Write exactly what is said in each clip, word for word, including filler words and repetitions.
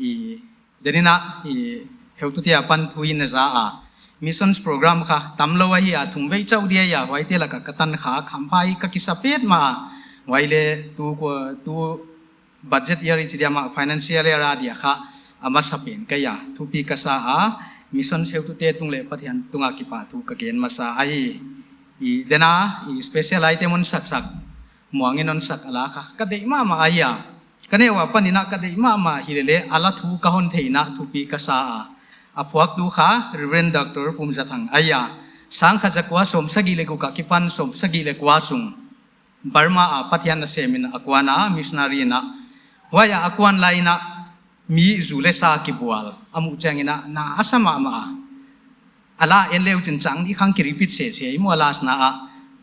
I, denin a, i, heutute apan thu in na za a. Missions program kha tamlou ahi a, thumvei chauh dia, huaite laka ka tan kha, khamphai ka kisa petmah a. Huai leh tu ko, tu budget year i chi dia mah, financial year a dia kha, a masapen ka hi a. Thupi ka sa a, missions heutute tung leh Pathian tunga kipahthu ka gen masa ahi. I, denin a, i, special item hon saksak, Muang in hon sak a la kha ka deih mahmah ahi a. Ka neu apan in a ka deih mahmah hileleh a la thu ka hon theihna thupi ka sa a. A phuaktu kha Reverend Doctor Pumzathang ahi a. Sangkhat zakua sawmsagih leh guk akipan sawmsagih leh kua sung Burma a Pathian nasem in a kuan a, missionary in a. Huai a a kuan lai in a mi zu leh sa kibual a muh chiang in a na a sa mahmah a. A la en leu chin chang nih khang ki repeat sese i mu a last na a.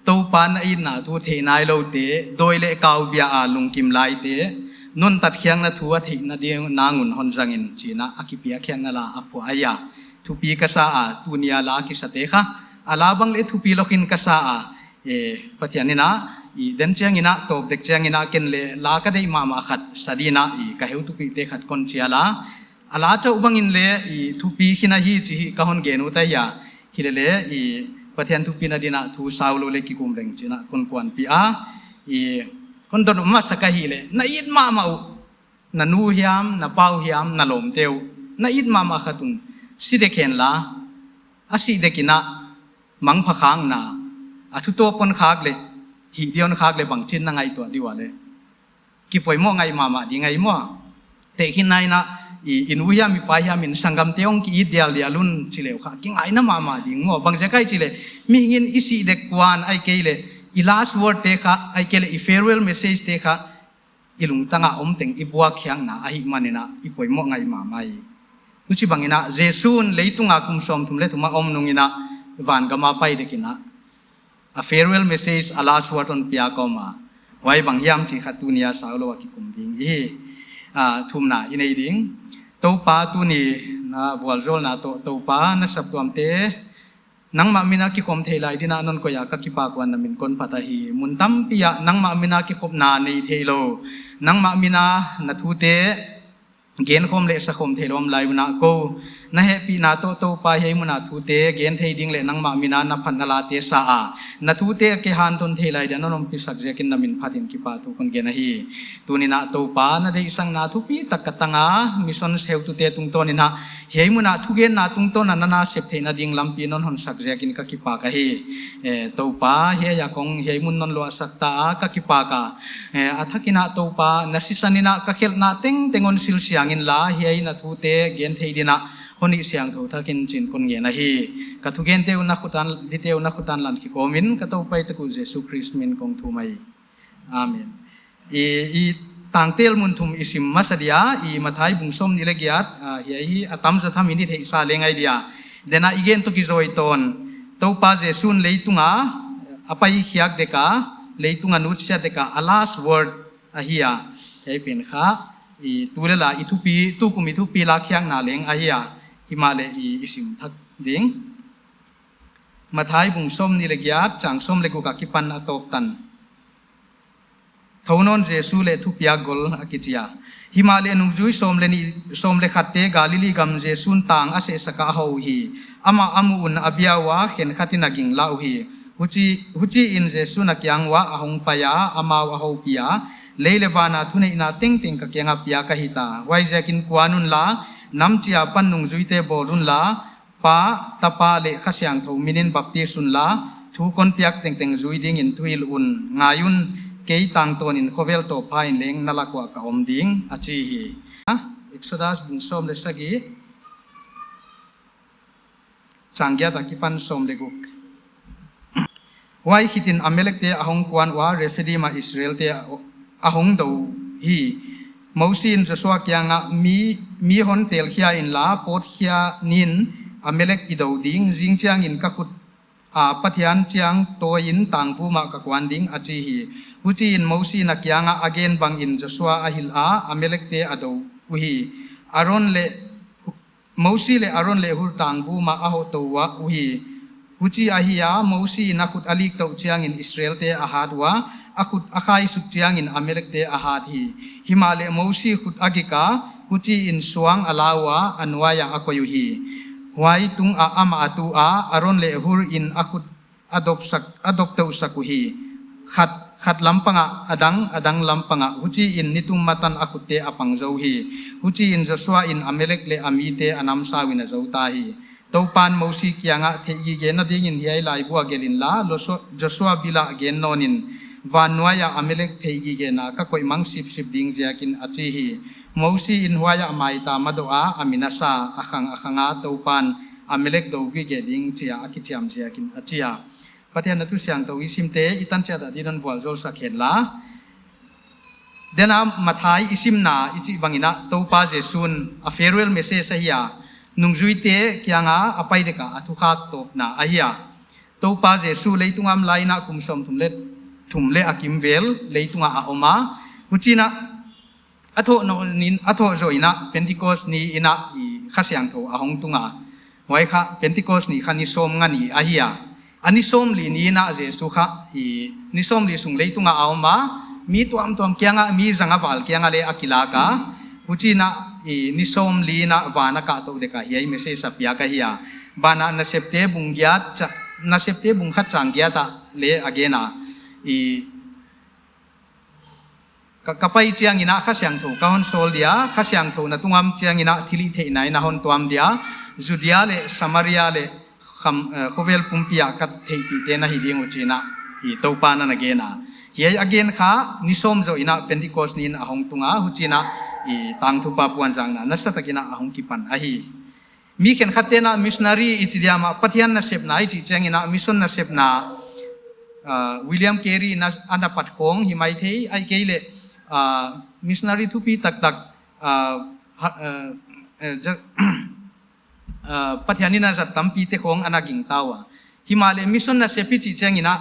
Toupa na itna thu theih nailoute, dawi leh kau bia a lungkim laite, non tatkhiakna thu a theihna ding nangun hon zang in chi in a a kipiakkhiakna la a phuak ahi a. Thupi ka sa a, tuni a la kisate kha a la bang leh thupi lou khin ka sa a. E, Pathian in a, i den chiang in a, tawp dek chiang in a ken leh la ka deih mahmah khat sa ding in a, i ka heutupihte khat kon chial a. A la chauh bang in leh, i thupi khin ahi chih hi ka hon gen ut ahi a. Hileleh, i Pathian thupina ding in a thu sau lou leh kikum leng chi in a kon kuanpih a. I kon dot masa ka hih leh, na it mahmah uh, na nu hiam, na pa uh hiam, na lawmte uh, na it mahmah khat un si dek hen la, a sih dek in a mangpha khakna, a thu tawp hon khak leh, hih dia hon khak leh bangchin na ngaihtuah di ua leh. Kipoimoh ngai mahmah ding ahi maw. Tehkhinna in a, i, i nu hiam i pa hiam in sanggamte hong ki it dialdial un chi leu kha kingaihna mahmah ding maw. Bangziak ahia chi leh, mihing in i sih dek kuan ahihkeileh, i last word te kha, ahihkeileh i farewell message te kha, i lungtang a om teng i buakkhiakna ahihman in a i poimoh ngai mahmah hi. Huchibang in a, Jesu'n leitung a kum sawmthum leh thum a om nung in a, vangam a pai dek in a, a farewell message, a last word hon piak a om a. Huai bang hiam chih kha tuni a sau lou a kikum ding i hi. A, thumna i nei ding. Toupa tuni na vualzawlna toh, Toupa na saptuamte, nangmah min a kikhawm thei lai ding in a non koih a ka kipak ua na min kon phat ahi. Mun tampi ah nangmah min a kikhopna nei theilou, nangmah min a na thute genkhawm leh sakhawm theilou om lai un a kou, na hehpihna toh Toupa hiai mun a thute gen thei ding leh nangmah min a na phatna late sa a, na thute a kihanthawn thei lai ding a non ompihsak ziakin na min phat in kipahthu kon gen ahi. Tuni in a Toupa na deihsakna thupitak ka tang a, mission heutute tungtawn in a, hiai mun a thugenna tungtawn a na nasep theihna ding lampi non honsak ziakin ka kipak ahi. Eh, Toupa, hiai a kong hiai mun non luahsak ta a ka kipak a. Eh, a thak in a Toupa, na sisan in a ka khelhna tengteng hon silsiang inla, hiai na thute gen thei ding in a hon hihsiangthou thak in chi in kon ngen ahi. Ka thugente uh na khut a, dite uh na khut a lan khia kawm in, ka Toupa i tak uh Jesu Khrist min kong thum ahi. Amen. I, i tangtel mun thum i sim masa dia, i Matthai bung sawmnih leh giat, a, hiai hi a tamzaw tham in i theihsa leng ahi dia. Denin a i gen toh kizui tawn, Toupa Jesu'n leitung a, a paikhiak dek a, leitung a nutsiat dek a, a last word ahi a. Hiai pen kha, i tu leh la, i thupi, tukum i thupi lakkhiakna leng ahi a. Himahleh i, i sim thak ding. Matthai bung sawmnih leh giat, chang sawm leh guk akipan a tawp tan. Thounawn Jesu leh thupiak gol a kichi a. Himahleh nungzui sawm leh nih, sawm leh khatte Galili gam Jesu'n tang a sehsak a a hoh uhi. Amah a muh un a bia ua, khenkhat in a ginglah uhi. Huchi, huchiin Jesu'n a kiang uah a hongpai a, amau a houpih a, lei leh van a thuneihna tengteng ka kiang a piak ahi ta. Huaiziakin kuan unla, nam chih apan nungzuite bawl unla, Pa, Tapa leh Kha Siangthou min in baptis unla, thu kon piak tengteng zui dingin thuhilh un. Ngai un, kei tangtawn in khovel tawp pha in leng na lak uah ka om ding, a chi hi. Ha? Exodus bung sawm leh sagih, chang giat akipan sawm leh guk. Huai khitin Amalekte a hong kuan ua, Rephidim ah Israelte a, a hong dou hi. Mosi in Joshua kiangah, mi, mi hon telkhia inla, pawtkhia nin, Amalek i dou ding, zing chiangin ka khut a Pathian chiang tawi in tangvum ah ka kuan ding, a chi hi. Huchiin Mosi in a kiangah a gen bangin Joshua a hilh a, Amalekte a dou uhi. Aron leh Mosi leh Aron leh Hur tangvum ah a hoh tou ua uhi. Huchi ahi a, Mosi in a khut a lik tou chiangin Israelte a hat ua, a khut a khaisuk chiangin Amalekte a hat hi. Himahleh Mosi khut a gik a, Huchiin suang a la ua, a nuaiah a koih uhi. Huai tungah amah a tu a, Aron leh Hur in a khut a dopsak, a doptouhsak uhi. Khat, khat lam pangah, a dang, a dang lam pangah, huchiin nitum ma tan a khutte a pang zou hi. Huchiin Joshua in Amalek leh a mite a namsau in a zou ta hi. Toupan Mosi kiangah, theihgigena dingin hiai laibu ah gelh inla, Joshua, Joshua bilah gen nawnin, van nuaiah Amalek theihgigena ka koih mang sipsip ding ziakin, a chi hi. Mosi in huaiah maitam a doh a, a min a sa, a khang a khang a, Toupan Amalek dou gige ding chia a kichiam ziakin, a chi a. Pathian a thu siangthou i simte, i tan chiat a din hon vualzawl sak henla. Tena Mathai i simna i chih bangin a, Toupa Jesu'n a farewell message ahi a, nungzuite kianga a pai dek a a thukhak tawpna ahi a. Toupa Jesu leitung a om lai in a kum sawmthum leh thum leh a kimvel leitung ah a om a. Huchiin a a thoh zoh in, a thoh zoh in a Pentecost ni in a i Kha Siangthou a hong tung a. Huai kha Pentecost ni kha ni sawmnga ni ahi a. A ni sawmli ni in a Jesu kha i ni sawmli sung leitung ah a om a. Mi tuamtuam kiangah, mi zanga val kiangah leng a kilak a. Huchiin a i ni sawmli in a van a kah tou dek a hiai message a piak ahi a. Banah Nasepte bung giat cha-, Nasepte bung khat chang giat ah leng a gen a. I Ka, ka pai chiangin a Kha Siangthou ka hon sawl dia, Kha Siangthou na tung a om chiangin a thilhihtheihna in a hon tuam dia, Judea leh Samaria leh kham, eh, khovel pumpi ah ka theihpihte na hi ding uh chiin a, i Toupa'n a na gen a. Hiai a gen kha ni sawm zoh in a Pentecost ni in a hong tung a, huchiin a i tangthupha puanzakna nasatak in a a hong kipan ahi. Mi khenkhatte'n a missionary i chi diam a, Pathian nasepna i chih chiangin a, mission nasepna, ah, William Carey in a, a na pat khong hi maithei, ahihkeileh, ah, missionary thupi taktak, ah, ha, eh, eh, ja-, ah, Pathian in a zat tampite khong a na gingta ua. Himahleh mission nasep i chih chiangin a,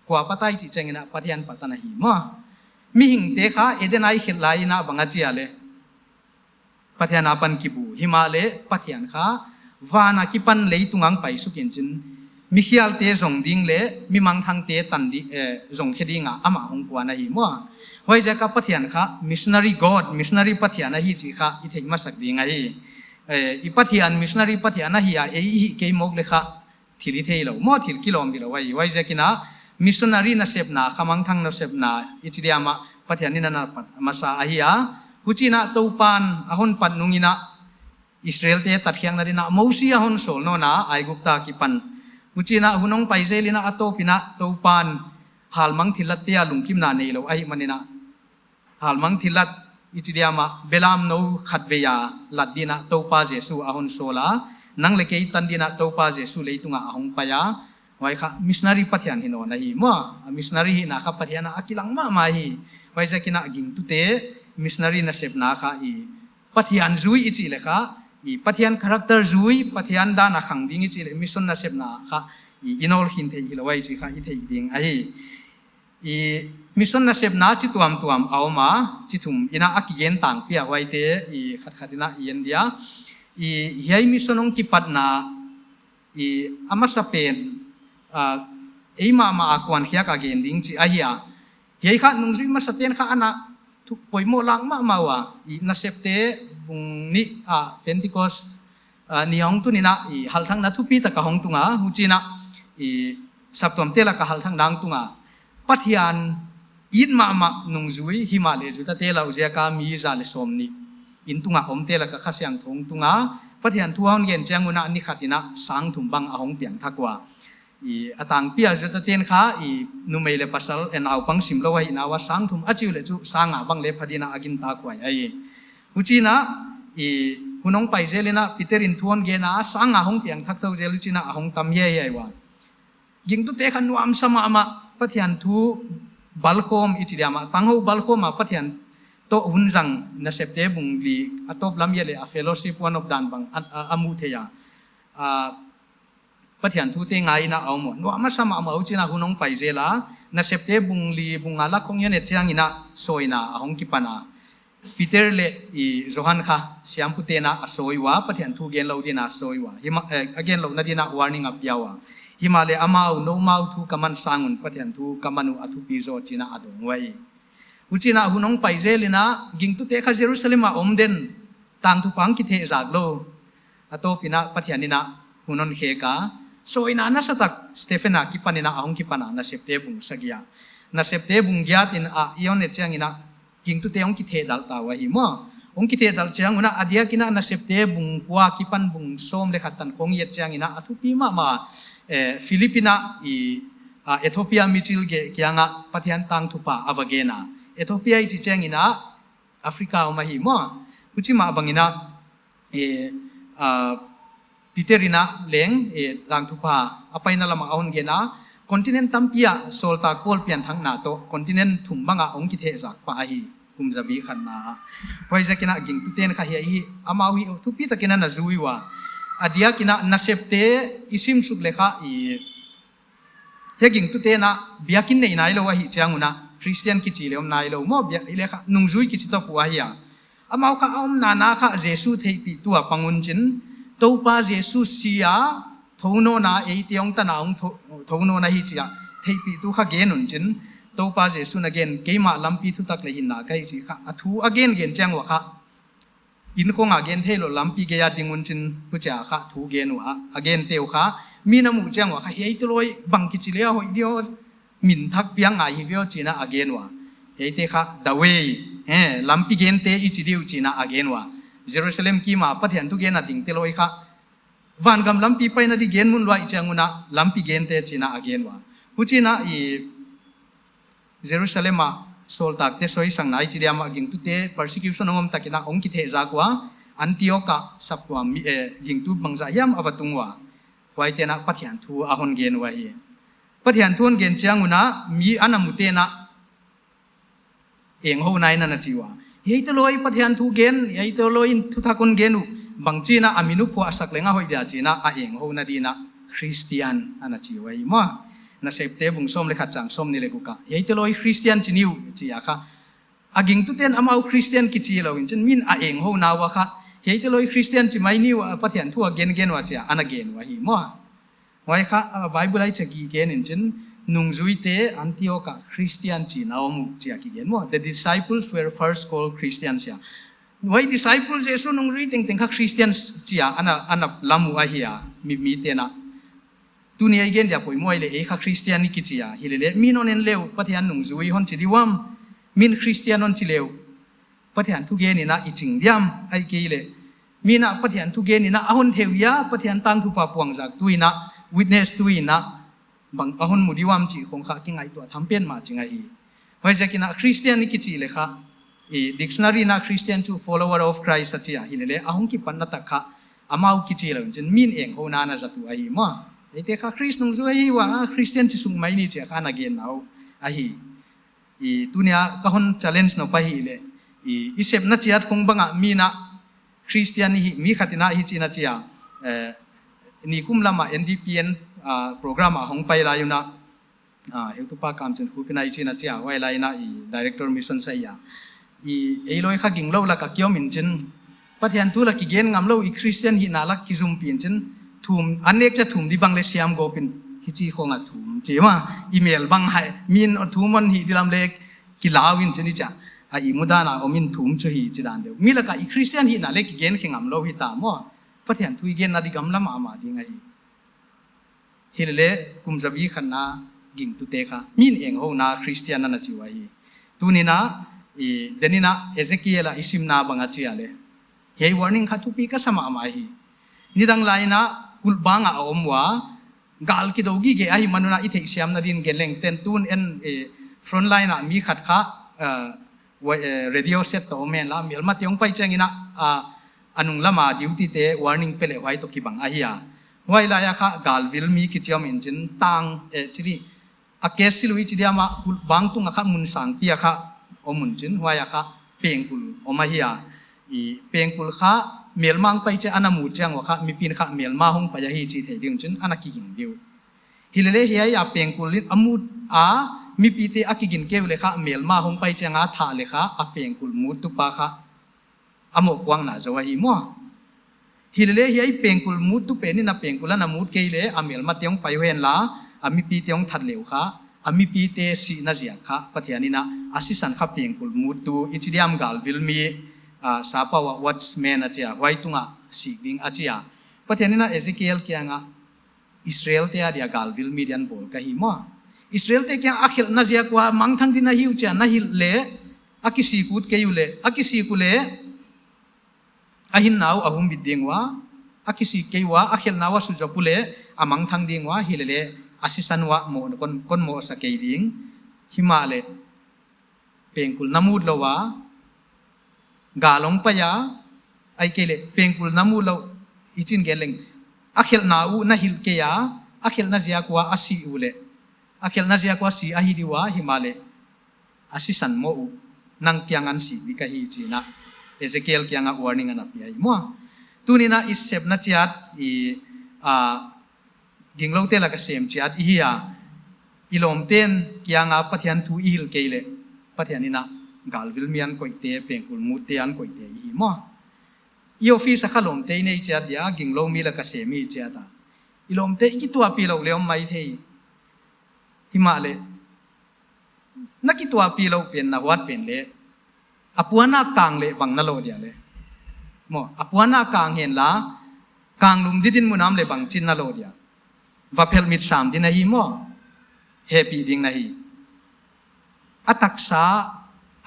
kua pat a i chih chiangin a, Pathian pat a na hi maw. Mihingte kha Eden a i khelh lai in a bang a chi a leh Pathian apan kibu. Himahleh Pathian kha van a kipan leitung ah hong pai suk in chin, mikhialte zong ding leh mi mangthangte tan di, eh, zong khe ding a amah hong kuan ahi maw. Huaiziak a Pathian kha missionary God, missionary Pathian ahi chih kha i theih masak ding ahi. Eh, i Pathian missionary Pathian ahi a, ei i hih kei mawk leh kha thil i theilou maw, thil kilawm hilou ahi. Huaiziakin a missionary nasepna kha, mangthang nasepna i chi diam a, Pathian in a na pat masa ahi a. Huchiin a Toupa'n a hon pat nungin a Israelte tatkhiakna din a Mosi a hon sawl nawn a, Aigupta akipan. Huchiin a hun hong pai zel in a, a tawpin a Toupa'n halmang thillatte a lungkimna neilou ahihmanin a, halmang thillat i chi diam a, belam nou khatvei a lat din a Toupa Jesu a hon sawl a, nang leh kei tan din a Toupa Jesu leitung ah a hong pai a. Huai kha missionary Pathian hi nawn ahi maw. A missionary hihna kha Pathian a a kilang mahmah hi. Huaiziakin a gingtute missionary nasepna kha i Pathian zui i chih leh kha, i Pathian character zui, Pathian dan a khang ding i chih leh mission nasepna kha i, i nawl khin theih hilou ahi chih kha i theih ding ahi. I mission nasepna chi tuamtuam a om a, chi thum in a a kigen tangpi a, huaite i khatkhat in a i en dia. I hiai mission hong kipatna i a masa pen, ah, ei mahmah a kuankhiak a gen ding chih ahi a. Hiai kha nungzui masate'n kha a na thu poimoh lak mahmah ua, i Nasepte bung nih a Pentecost, ah, ni hong tun in a i halthakna thupi tak a hong tung a, huchiin a i saptuamte lak a halthakna hong tung a. Pathian it mahmah nungzui, himahleh Judate lau ziak a mi za leh sawmnih in tung a omte lak a Kha Siangthou hong tung a, Pathian thu a hon gen chiang un a ni khat in a sang thum bang a hong piangthak ua. I a tangpi a Judate'n kha i numei leh pasal, eh, naupang simlou ahihna ua sang thum a chi uleh chu sang nga bang leng pha din a a gintak huai ahi. Huchiin a i hun hong pai zel in a Peter in thu hon gen a, sang nga hong piangthak tou zel, huchiin a a hong tam hiaihiai ua. Gingtute kha nuamsa mahmah, Pathian thu balkhawm i chi diam a, tanghou balkhawm a Pathian toh hun zang, Nasepte bung li a tawp lam ah leh a fellowship one of dan bang a, a, a mu thei a. Ah, Pathian thute ngai in a a om ua. Nuamsa mahmah, huchiin a hun hong pai zel a. Nasepte bung li, bung nga lak khong i en chiangin a sawina a hong kipan a. Peter leh i Johan kha siampute'n a a sawi ua, Pathian thu gen lou din a a sawi ua. Hima, eh, a gen louhna din a warning a pia ua. Himahleh amau, noumau thu ka man sang un Pathian thu ka man uh a thupi zaw chiin a a dong ua hi. Huchiin a hun hong pai zel in a, gingtute kha Jerusalem a om den. tangthupha hong kithehzak lou. A tawpin a Pathian in a hun hon khek a, sawina nasatak Stephen a kipan in a hong kipan a Nasepte bung sagih ah. Nasepte bung giat in a i hon et chiangin a gingtute hong kithehdalh ta uh ahi maw. Hong kithehdalh chiang un a, a diakin a Nasepte bung kua kipan bung sawm leh khat tan khong i et chiangin a, a thupi mahmah. Eh, Philip in a i, a, Ethiopia michilgeh kiangah Pathian tangthupha a va gen a. Ethiopia i chih chiangin a Africa om ahi maw. Huchi mah bangin a, eh, a, Peter in a leng, eh, tangthupha a paina lam ah a hon gen a, continent tampi ah sawltak Paul pianthakna toh continent thum bang ah hong kithehzak pah ahi, kum zabi khatna ah. Huaiziakin a gingtuten kha hiai hi amau hi thupi takin a na zui ua. A diakin a Nasepte i sim suk leh kha i, hiai gingtuten a biakin nei nailou ahih chiang un a, Christian kichi leh om nailou maw, biak i leh kha nungzui kichi ta pua hi a. Amau kha a omna na kha Jesu theihpihtu a pang un chin, Toupa Jesu si a thou nawn a, eite hong tan a hong thou, thou nawn ahi chi a theihpihtu kha gen un chin, Toupa Jesu'n a gen, keimah lampi, thutak leh hinna ka hi chi kha, a thu a gengen chiang ua kha, inn khong a gen theilou, lampi gei a ding un chin, huchia kha thu gen ua, a gente uh kha, mi'n a muh chiang ua kha, hiaite loi bang kichi leh a hoih diam, min thak piang ngai hi viau chi in a a gen ua. Hiaite kha the way, eh, lampi gente i chi diu chi in a a gen ua. Jerusalem kim a Pathian thu gen a dingte loi kha, vangam lampi paina di gen mun lua i chiang un a lampi gente chi in a a gen ua. Huchi in a i Jerusalem ah sawltakte soisangna i chi diam a gingtute persecution hong om takin a hong kithehzak ua, Antioch ah saptuam mi, eh, gingtu bangzah hiam a va tung ua. Huaite'n a Pathian thu a hon gen ua hi. Pathian thu hon gen chiang un a mi a na mute'n a enghou nai in a na chi ua. Hiaite loi Pathian thu gen, hiaite loi in thuthak hon gen uh, bangchi in a a min uh phuahsak leng a hoih dia chi in a a enghouna di'n a Christian a na chi ua hi maw. Nasepte bung sawm leh khat chang sawmnih leh guk ah. Hiaite loi Christian chi ni uh chi a kha, a gingtuten amau Christian kichi lou in chin, mi'n a enghouna ua kha, hiaite loi Christian chi mai ni uh a Pathian thu a gengen ua chi a a na gen ua hi maw. Huai kha, ah, Bible ah i chih gen in chin, nungzuite Antioch ah Christian chihna om uh chi a kigen maw. The disciples were first called Christians ia. Huai disciple Jesu nungzui tengteng kha Christians chi a a na, a na lam uh ahi a, mi, mite'n a. Tuni a i gen dia poimoh leh ei kha Christian i kichi a. Hilele, mi'n hon en leh uh, Pathian nungzui hon chi diam, mi'n Christian hon chi leh uh, Pathian thugen in a i ching diam, ahihkeileh mi'n a Pathian thugen in a a hon thei uh ia, Pathian tangthupha puangzaktu in a, witness tu in a, bang a hon mu diam chih khong kha kingaihtuah tham pen mah ching ahi. Huaiziakin a Christian i kichi leh kha, i dictionary in a Christian chu follower of Christ a chi a, hilele a hong kipatna tak kha amau kichi lou in chin, mi'n enghouna a na zat uh ahi maw. Eite kha Christ nungzui ahi ua, Christian chi sung mai ni chi a kha na genna uh ahi. I tuni a ka hon challenge nop ahihleh, i, i sepna chiat khong bang a mi'n a Christian i hi, mi khat in a hichi'n a chi a, eh, nikum lam a N D P N, ah, program a hong pai lai un a, ah, heutupa Kamchin Khup in a hichi'n a chi a, huai lai in a i director mission sa ia. I, ei loi kha ginglou lak a ki om in chin, Pathian thu lak kigen ngam lou, i Christian hihna lak kizumpi in chin, thum, an nek chia thum di bang leh siam gawp in, hichi khong a thum chi maw, i mel bang hai, mi'n thum hon hih di lam leh kilau in chin i chi a, a ihmu dan a om in thum chu hi chi dan deuh. Mi lak a i Christian hihna leh kigen khe ngam lou hi ta maw, Pathian thu i genna di gamla mahmah ding ahi. Hilele kum zabi khatna gingtute kha, mi'n enghouna Christian a na chi uh ahi. Tuni in a, i, den in a Ezekiel a i simna bang a chi a leh, hiai warning kha thupi ka sa mahmah hi. Nidang lai in a kulhbang a om ua, gal kidou gige ahih man un a i theihsiamna din gen leng ten tun en, eh, front line a mi khat kha, eh, wa-, eh, radio set toh om henla, melmate hong pai chiang in a, ah, a nung lam a duty te warning pe leh huai toh kibang ahi a. Huai lai a kha galvil mi kichi om in chin tang, eh, chili, a kesil uh i chi diam a kulhbang tung a kha mun sangpi a kha om un chin, huai a kha pengkul om ahi a. I pengkul kha melma hong pai chia a na mut chiang ua kha mipi'n kha melma hong pai ahi chi thei ding un chin a na kiging di uh. Hilele hiai a pengkul in a mut a mipite a kigin kei uh leh kha melma hong pai chiang a thah leh kha a pengkul muttu pa kha a mohpuakna zou ahi maw. Hilele hiai pengkul muttu pen in a pengkul a na mut kei leh a melmate hong pai uh henla, a mipite hong that leh uh kha, a mipite sihna ziak kha Pathian in a, a sisan kha pengkul muttu i chi diam galvil mi, ah, sap a watchman a chi a, huai tung a sik ding a chi a. Pathian in a Ezekiel kiang a Israel te a dia galvil mi di'n bawl ka hi maw. Israel te kiang a khelhna ziak ua mangthang ding na hi uh chi a, na hilh leh, a kisik ut kei uleh, a kisik uleh, a hinna uh a humbit ding ua, a kisik kei ua, a khelhna uh a suzop uleh, a mangthang ding ua, hileleh, a sisan ua mohna kon, kon mohsa kei ding. Himahleh, pengkul na mut lou a, gal hong pai a, ahihkeileh, pengkul na mut lou, i chin gen leng, a khelhna uh na hilh kei a, a khelhna ziak ua a si uleh, a khelhna ziak ua si ahi di ua, himahleh, a sisan moh uh, nang kiang a sik di ka hi chi in a, Ezekiel kiang a warning ana pia hi maw. Tuni'n a i sepna chiat, i, ah, gingloute lak a sem chiat i hi a, i lawmte'n kiang a Pathian thu i hilh kei leh, Pathian in a galvil mi a koihte, pengkul mutte a koihte i hi maw. I office a kha lawmte i nei chiat dia, ginglou mi lak a sem i hi chiat a. I lawmte i kituahpih louh leh om maithei. Himahleh, na kituahpih louh pen na huat pen leh, a puan a kang leh bang na loh dia leh. Maw, a puan a kang henla, kang lum di dinmun a om leh bangchin na loh dia. Va phelh mit sam ding na hi maw. Hehpih ding na hi. A taksa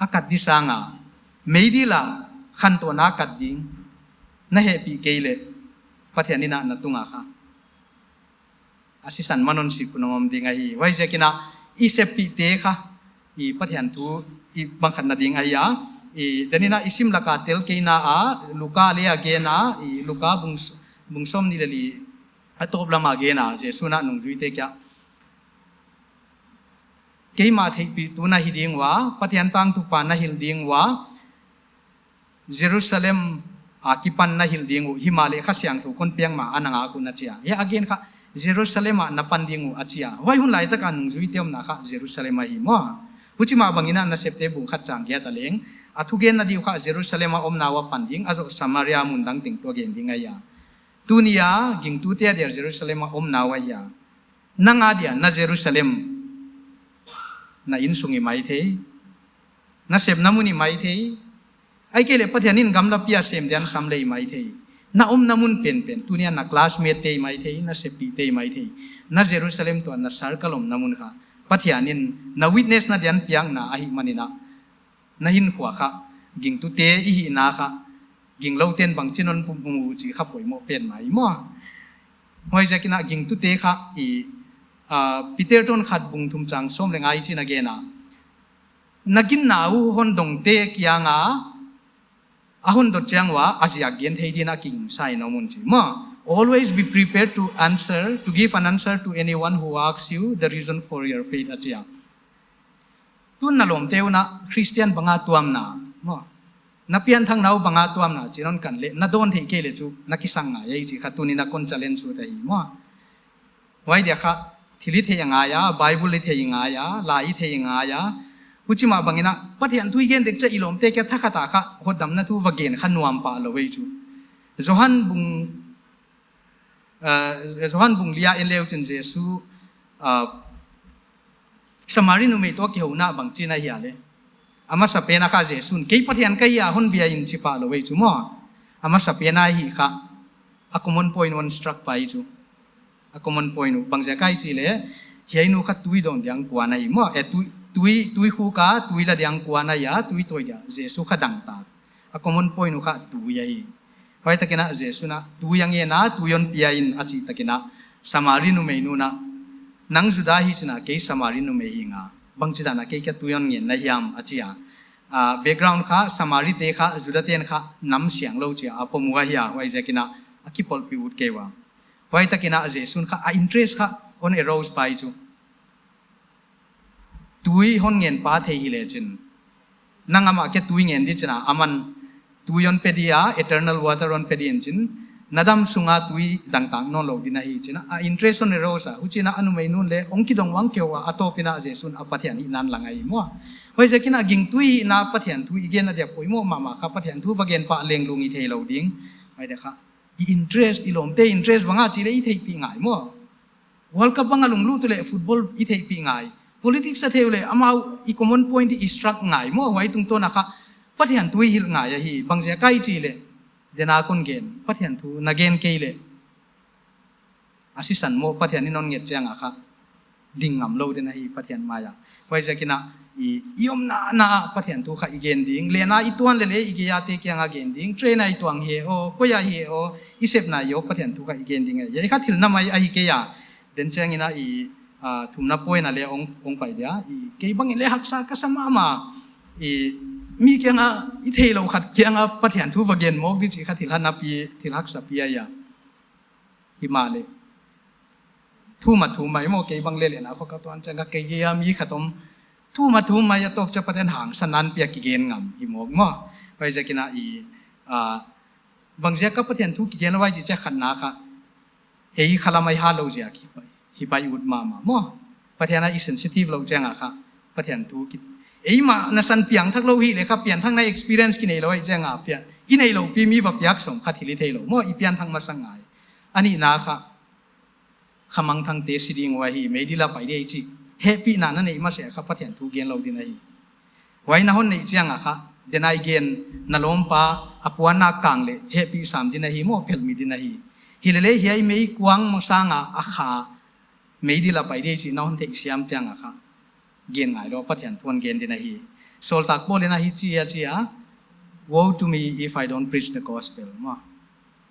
a kat di sang a, meidil a khantohna a kat ding, na hehpih kei leh, Pathian in a na tung a kha a sisan man hon sik uh na om ding ahi. Huaiziakin a i seppihte kha, i Pathian thu i bang khat na ding ahi a, i denin a i sim lak a tel kei na a, Luka leh a gen a, i Luka bung s-, bung sawmnih leh li a tawp lam a gen a, Jesu'n a nungzuite kiang a, keimah theihpihtu na hi ding ua, Pathian tangtupa na hilh ding ua, Jerusalem a kipan na hilh ding uh, himahleh Kha Siangthou kon piak ma a na ngak un a chi a. Hiai a gen kha, Jerusalem a na pan ding uh a chi a. Huai hun laitak a nungzuite omna kha Jerusalem ahi maw. Huchi mah bangin a Nasepte bung khat chang giat a leng, a thugenna di uh kha Jerusalem a omna ua pan ding, a zoh Samaria mun dang teng toh a gen ding ahi a. Tuni a gingtute a dia Jerusalem a omna ua ahi a. Nang a dia na Jerusalem, na innsung i maithei, na sepna mun i maithei, ahihkeileh Pathian in gamlapi a sem dia sam leh i maithei. Na omna mun penpen, tuni a na classmate te i maithei, na seppihte i maithei. Na Jerusalem toh na circle omna mun kha, Pathian in na witness na dia piakna ahihmanin a, na hinkhua kha, gingtute i hihna kha, gingloute'n bangchin hon pum pum uh chih kha poimoh petmah ahi maw. Huaiziakin a gingtute kha i, ah, Peter tawh khat bung thum chang sawm leh nga i chin a gen a, na ginna uh hon dongte kiang a a hon dot chiang ua a ziak gen thei dingin a kigingsa in om un chi maw. Always be prepared to answer, to give an answer to anyone who asks you the reason for your faith, a chi a. Tun na lawmte un a Christian bang a tuam na maw, na pianthakna uh bang a tuam na chi in hon kan leh, na dawn theih kei leh chu na kisang ngai ahi chih kha tuni'n a kon challenge ut ahi maw. Huai dia kha thil i theih a ngai a, Bible i theih a ngai a, la i theih a ngai a. Huchi mah bangin a Pathian thu i gen dek chiang a i lawmte kiang a thakhat a kha hotdamna thu va gen kha nuam pah lou ahi chu. Johan bung, ah, Johan bung li a en leu chin Jesu, ah, Samari numei toh a kihouna bang chi in ahia leh, a masapen a kha Jesu'n, kei Pathian ka hi a, hon bia in chi pah lou ahi chu maw. A masapen a hi kha, a common point hon strike pah ahi chu. A common point uh bangziak ahia chi leh, hiai nu kha tui dawn dia kuan ahi maw. Eh, tui, tui, tuikhuk a tui la dia kuan ahi a, tui tawi dia Jesu kha dangtak. A common point uh kha tui ahi. Huai takin a Jesu'n a tui a ngen a, tui hon pia in a chih takin a Samari numei nu'n a, nang Juda hi chin a, kei Samari numei hi nga, bangchidan a kei kiang a tui hon ngen na hiam a chi a. Ah, background kha Samari te kha Juda te'n kha nam siang lou chi a pom uh ahia, huaiziakin a a kipawlpih ut kei ua. Huai takin a Jesu'n kha a interest kha hon arouse pah ahi chu. Tui hon ngen pah thei hi leh chin, nang amah kiang a tui ngen di chin a, aman tui hon pe di a, eternal water hon pe di in chin, na dam sung a tui dangtak nawn lou ding ahi chin a, a interest hon arouse a. Huchiin a numei nu'n leh hong kidong vang kei ua, a tawpin a Jesu'n a Pathian hihna hon lang ahi maw. Huaiziakin a gingtute hihna Pathian thu i genna dia poimoh mahmah kha, Pathian thu va gen pah leng lung i thei lou ding. Huai dia kha i interest, i lawmte interest bang a chi leh i theihpih ngai maw. World Cup bang a lunglut uleh football i theihpih ngai. Politics a theih uleh amau i common point i strike ngai maw. Huai tungtawn a kha Pathian thu i hilh ngai ahi, bangziak a i chih leh, den a kon gen, Pathian thu na gen kei leh, a sisan maw Pathian in hon nget chiang a kha ding ngamlou den ahi Pathian mai a. Huaiziakin a, i, i omna na Pathian thu kha i gen ding, lehna i tuan leh leh i gei a te kiang a gen ding, train a i tuang hi aw, koi a hi aw, i sepna hi aw, Pathian thu kha i gen ding ahi. Hiai kha thil na mai ahi kei a. Den chiangin a i, a, thumna point a leh ong, ong pai dia. I, kei bangin leh haksa ka sa mahmah. I, mi kiang a, i theilou khat kiang a Pathian thu va gen mawk di chih kha thil hanapi, thil haksa pi ahi a. Himahleh. Thum a thum mai maw kei bang leh lehna khua ka tuan chiang a kei gei a mi khat om. Thum a thum mai a tawp chiang Pathian hangsan napi a kigen ngam hi mawk maw. Huaiziakin a i, a, bangziak a Pathian thu kigen lou ahi chih chiang khatna kha. Ei kha lam a i hatlou ziak hi pai, hi pai ut mahmah maw. Pathian a i sensitive lou chiang a kha. Pathian thu ki. Eimah na san piangthak lou hi leh kha pianthakna experience ki neilou ahi chiang a pia. I neilou pi mi va piak sawm kha thil i theilou maw i pianthak masa ngai. A nihna kha. Khamangthangte si ding uh ahi, meidil a pai di ahi chih. Hehpihna na neih masa a kha Pathian thu gen lou din ahi. Huai na hon neih chiang a kha, den a i gen na lawmpa a puanna kang leh, hehpih sam din ahi maw phelh mi din ahi. Hi leh leh hiai meikuang maw sang a a kha, meidil a pai di ahi chih na hon theih siam chiang a kha. Gen ngai lou, Pathian thu hon gen din ahi. Sawltak Paul in a hichi a chi a, "Woe to me if I don't preach the gospel." Maw.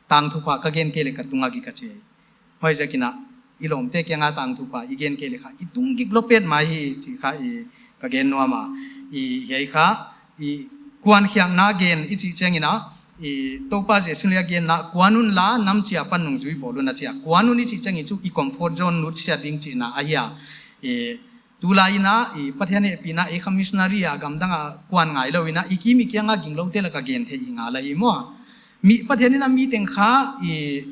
Tangthupha ka gen kei leh ka tung a gik ka chi. Huaiziakin a, i lawmte kiang a tangthupha i gen kei leh kha, i tung gik lou petmah hi chih kha i ka gen nuam a. I hiai kha, i kuan khiakna gen i chih chiangin a, i Toupa Jesu leh a genna kuan unla nam chia pan nungzui bawl un a chi a. Kuan un i chih chiangin chu i comfort zone nutsiat ding chihna ahi a. I tulai in a, i Pathian hehpihna, i kha missionary a gamdang a kuan ngailou in a, i kim i kiang a gingloute lak a gen theih hi ngal ahi maw. Mi Pathian in a mi teng kha, i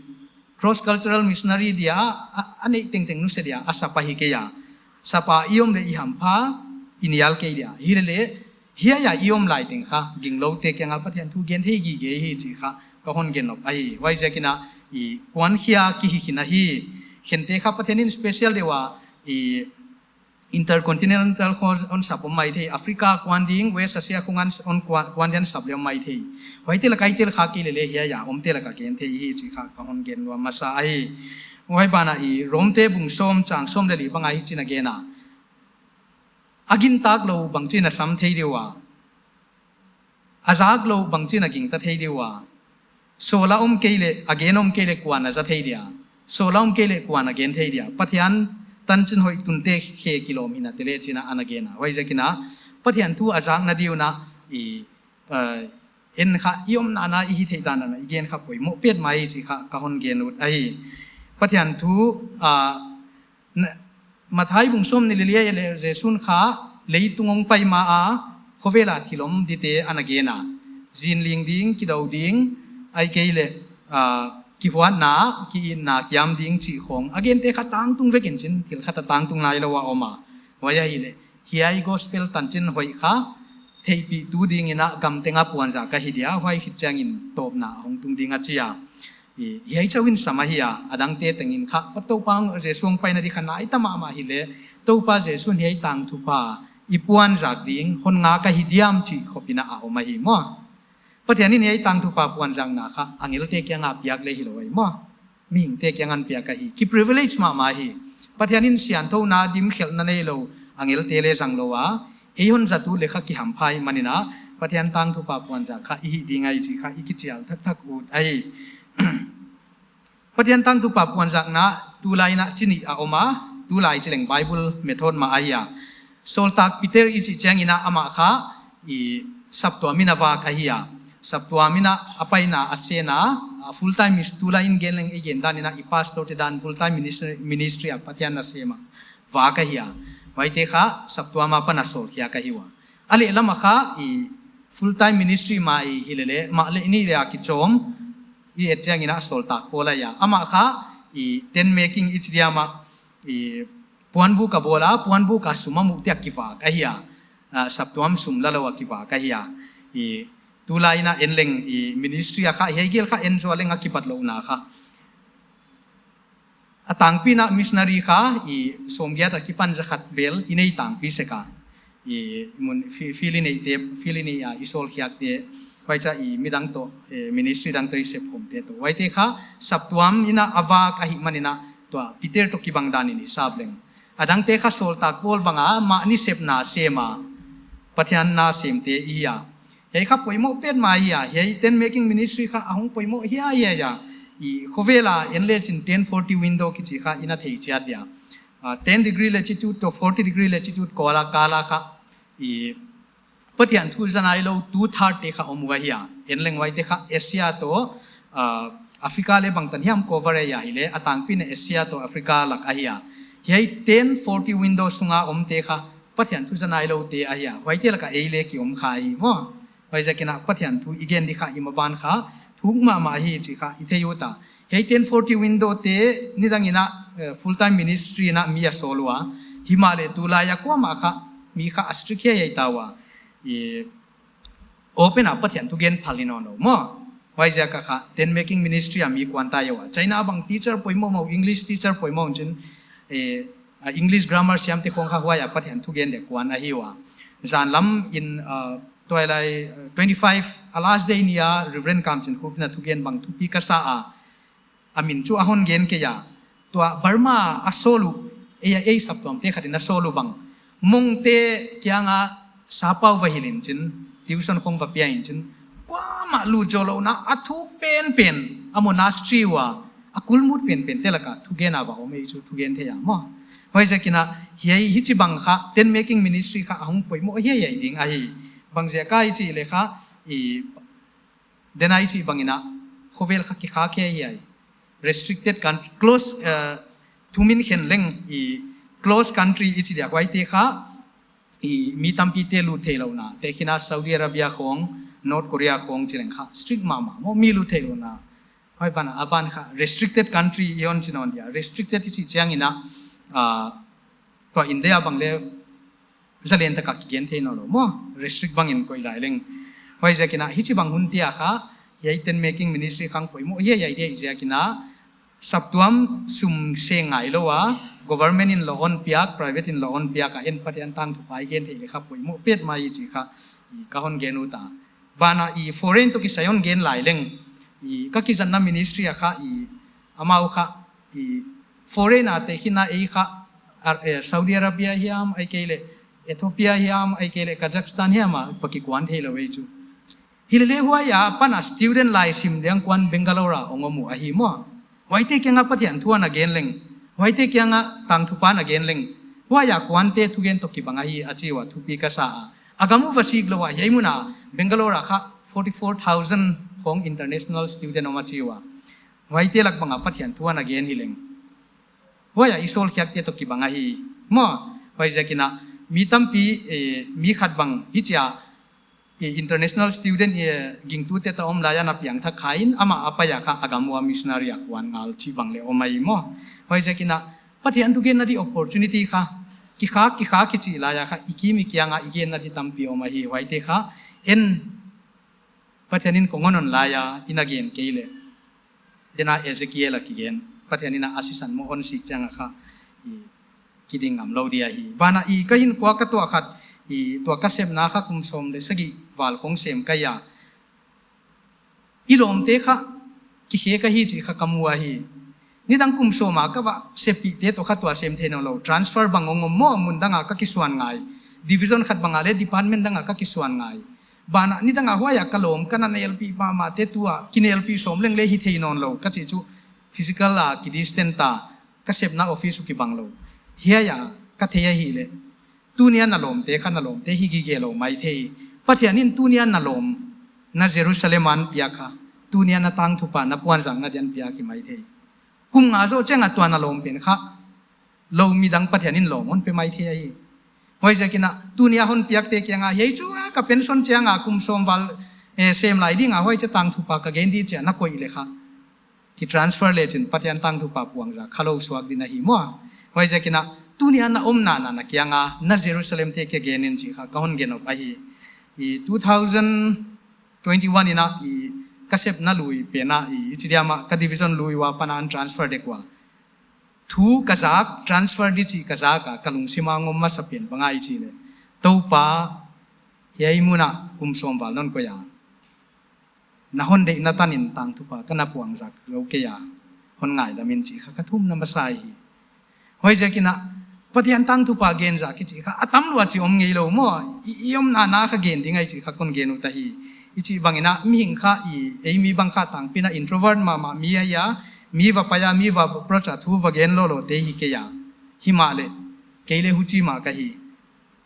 cross cultural missionary dia, a, a neih tengteng nusia dia, a sap ahi kei a. Sap a i om leh i hampha, i nial kei dia. Hi leh leh, hiai a i om lai teng kha, gingloute kiang a Pathian thu gen thei gige hi chih kha, ka hon gen nop ahi. Huaiziakin a, i kuan khia ki hi khin ahi. Khente kha Pathian in special deuh a, i intercontinental khong hon sap om maithei, Africa kuan ding, West Asia khong hon kuan, kuan ding sap leh om maithei. Huaite lak a i tel kha kei leh leh hiai a omte lak a gen thei hi chih kha ka hon gen nuam masa ahi. Huai ban a i Rom te bung sawm chang sawm leh li bang a hichi'n a gen a. A gintak lou bangchi'n a sam thei di ua. A zak lou bangchi'n a gingta thei di ua. Sawl a om kei leh, a gen om kei leh kua'n a za thei dia. Sawl a om kei leh kua'n a gen thei dia. Pathian tanchin hoih tunte khe kilawm hi na te leh chi'n a ana gen a. Huaiziakin a, Pathian thu a zakna di un a, i, eh, en kha i omna na i hihtheih dan a i gen kha poimoh petmah hi chih kha ka hon gen ut ahi. Pathian thu, ah, Na, Matthai bung sawmnih leh li a i et leh Jesu'n kha leitung hong pai ma a, khovel a thil om dite ana gen a. Zinling ding, kidou ding, ahihkeileh, ah, kihuatna, ki-itna, kiam ding chih khong. A gente kha tangtung vek in chin, thil khat a tangtung nailou a om a. Huai ahihleh, hiai gospel tanchin hoih kha, theihpihtu dingin a gamteng a puanzak ka hi dia, huai khit chiangin tawpna hong tung ding a chi a. I, hiai chauh in sam ahi a, a dangte tengin kha, pa Toupa Jesu hong paina di kha nai ta mahmah hileh, Toupa Jesu'n hiai tangthupha, i puanzak ding, hon ngak ahi diam chih khop in a om ahi maw. Pathian in hiai tangthupha puanzakna kha, angelte kiang a piak leh hilou ahi maw. Mihingte kiang a piak ahi, ki privilege mahmah hi. Pathian in siangthouna dimkhelhna neilou, angelte leh zanglou a, ei hon zat ut leh kha kihampha hi manin a, Pathian tangthupha puanzak kha i hih ding ahi chih kha i kichial thakthak ut ahi. Pathian tangthupha puanzakna tulai in a chi nih a om a, tulai chi leng Bible method mah ahi a. Sawltak Peter i chih chiangin a amah kha, i saptuam in a vak ahi a. Saptuam in a a paina a sen a, a full time mis-, tulai in gen leng i gen dan in a i pastor te dan full time ministry, ministry a Pathian na sem a. Vak ahi a. Huaite kha saptuam apan a sawlkhia ka hi ua. A lehlam a kha i full time ministry mah i hi lele, mahleh ni leh a kichom, i et chiangin a sawltak pawl ahi a. Amah kha i tent making i chi diam a, i puanbuk a bawl a, puanbuk a sum a muh te a kivak ahi a. Ah, saptuam sum la lou a kivak ahi a. I tulai in a en leng i ministry a kha, hiai gel kha en zaw leng a kibatlouhna kha. A tangpi in a missionary kha, i sawmgiat akipan zakhat bel, i nei tangpi sek a. i mun fi- field i neihte, field i neih a i sawlkhiakte, huaicha i midang toh, eh, ministry dang toh i sepkhawmte toh. Huaite kha saptuam in a vak ahihman in tua Peter toh kibang dan in i sap leng. A dangte kha sawltak Paul bang a mahni sepna sem a, Pathian na semte i hi a. Hiai kha poimoh petmah hi a, hiai tent making ministry kha a hong poimoh hiaihiai a. I khovel a en lechin ten forty window kichi kha i na thei chiat dia. Ah, ten degree latitude toh forty degree latitude kal a, kal a kha i Pathian thu zanailou tu thar te kha om ua hi a. En leng huaite kha Asia toh, ah, Africa leh bangtan hiam cover a hi a, hileh a tangpi in Asia toh Africa lak ahi a. Hiai ten forty window sunga omte kha Pathian thu zanailoute ahi a. Huaite laka ei leh ki om kha hi maw. Huaiziakin a Pathian thu i gen di kha i maban kha thuk mahmah hi chih kha i thei ut a. Hiai ten forty window te nidang in a, eh, full time ministry in a mi a sawl ua. Himahleh tulai a kuamah kha mi kha a strict hiaihiai ta ua. I open a Pathian thu gen phal hi nawnlou maw. Huaiziak a kha tent making ministry a mi kuan ta ua. China bang teacher poimohmoh, English teacher poimoh chin, eh, a English grammar siamte khong kha huai a Pathian thu gen dek kuan ahi ua. Zan lam in, ah, tuailai, eh, twenty five a last day ni a Reverend Kamchinkhup in a thugen bang thupi ka sa a. A min chu a hon gen kei a. Tua Burma a sawl uh, ei, ei saptuamte khat in a sawl uh bang, Hmongte kianga sapau va hilh in chin, tuition khong va pia in chin, kuamah lut zoulou in a thuk penpen, a monastery ua a kulmut penpente laka thugen a va om ei chu thugen thei a maw. Huaiziakin a hiai hichibang kha tent making ministry kha a hong poimoh hiaihiai ding ahi. Bangziak a i chih leh kha, i den a i chih bang in a khovel kha kikhak hiaihiai. Restricted country, close, eh, thumin khen leng i close country i chih dia huaite kha i mi tampite lut theihlouhna. Tehkhin a Saudi Arabia khong, North Korea khong chi leng kha strict mahmah maw, mi lut theihlouhna. Huai ban a, a ban kha restricted country i hon chi nawn dia. Restricted i chih chiangin a, ah, tua India bang leh zalen taka kigen thei nawnlou maw. Restrict bangin koih lai leng. Huaiziakin a hichibang hunte a kha hiai tent making ministry kha hong poimoh hiaihiai dia i ziakin a, saptuam sum seng ngailou a, government in loan piak, private in loan piak a, en Pathian tangthupha i gen theih leh kha poimoh petmah hi chih kha i ka hon gen ut a. Ban a i foreign toh kisai hon gen lai leng, i ka kizatna ministry a kha i amau kha i foreign a tehkhin a ei kha, ar-, eh, Saudi Arabia hiam, ahihkeileh Ethiopia hiam, ahihkeileh Kazakhstan hiam a va kikuan theilou ei chu. Hilele huai a pan a student lai sim ding kuan Bangalore a hong om uh ahi maw. Huaite kianga Pathian thu ana gen leng, huaite kianga tangthupha ana gen leng, huai a kuante thugen toh kibang ahi a chi ua thupi ka sa a. A gam uh va siklou a hiai mun a Bangalore a kha forty four thousand khong international student om a chi ua. Huaite lak bang a Pathian thu ana gen hi leng, huai a i sawlkhiakte toh kibang ahi maw. Huaiziakin a mi tampi, eh, mi khat bang hichia, eh, international student, eh, gingtute toh om lai a na piangthak kha in amah a pai a kha a gam ua missionary a kuan ngal chih bang leh om ahi maw. Huaiziakin a Pathian thugenna di opportunity kha kikhak, kikhak i chih lai a kha i kim i kianga i genna di tampi om ahi. Huaite kha en Pathian in kong hon hon lai a i na gen kei leh, den a Ezekiel a kigen, Pathian in a sisan moh hon sik chiang a kha i kiding ngamlou dia hi. Ban a i ka hinkhua ka tuah khat, i tua ka sepna kha kum sawm leh sagih val khong sem ka hi a. I lawmte kha kikhek ahi chih kha ka mu ahi. Nidang kum sawm a ka va seppihte toh kha tua sem thei nawnlou. Transfer bang hong om maw, mun dang a ka kisuan ngai. Division khat bang a leh department dang a ka kisuan ngai. Ban a nidang a huai a ka lawm, ka na nelpih mahmahte tua kinelpih sawm leng leh hi thei nawnlou. Ka chih chu physical a kidistant ta, ka sepna office uh kibang lou. Hiai a ka thei ahihleh, tuni a na lawmte kha na lawmte hi gige lou maithei. Pathian in tuni a na lawm, na Jerusalem a hon piak kha, tuni a na tangthupha, na puanzakna di a hon piak hi maithei. Kum nga zoh chiang a tua na lawm pen kha lou midang Pathian in lawm hon pe maithei ahi. Huaiziakin a tuni a hon piakte kianga hiai chu a ka pension chiang a kum sawm val, eh, sem lai ding a huaichia tangthupha ka gen di chia na koih leh kha, kitransfer lechin Pathian tangthupha puangzak khalou suak di na hi maw. Huaiziakin a tuni a na omna na, na kianga na Jerusalem te kia gen in chih kha ka hon gen nop ahi. I two thousand twenty-one in a i ka sepna lui pen a i, i chi diam a ka division lui ua pan a hon transfer dek ua. Thu ka zak, transfer di chih ka zak a ka lungsim a hong om masa pen bang ahia i chih leh, Toupa, hiai mun ah kum sawm val non koih a, na hon deihna tan in tangthupha ka na puang zak zou kei a, hon ngaidam in chih kha ka thumna masa hi. Huaiziakin a, Pathian tangthupha gen zak i chih kha a tam lua chih om ngeilou maw. I, i omna na kha gen ding ahi chih kha kon gen ut ahi. I chih bangin a, mihing kha i, ei mi bang kha tangpi in a introvert mahmah mi ahi a, mi va pai a, mi va approach a, thu va gen lawlaw te hi kei a. Himahleh, kei leh huchi mah ka hi.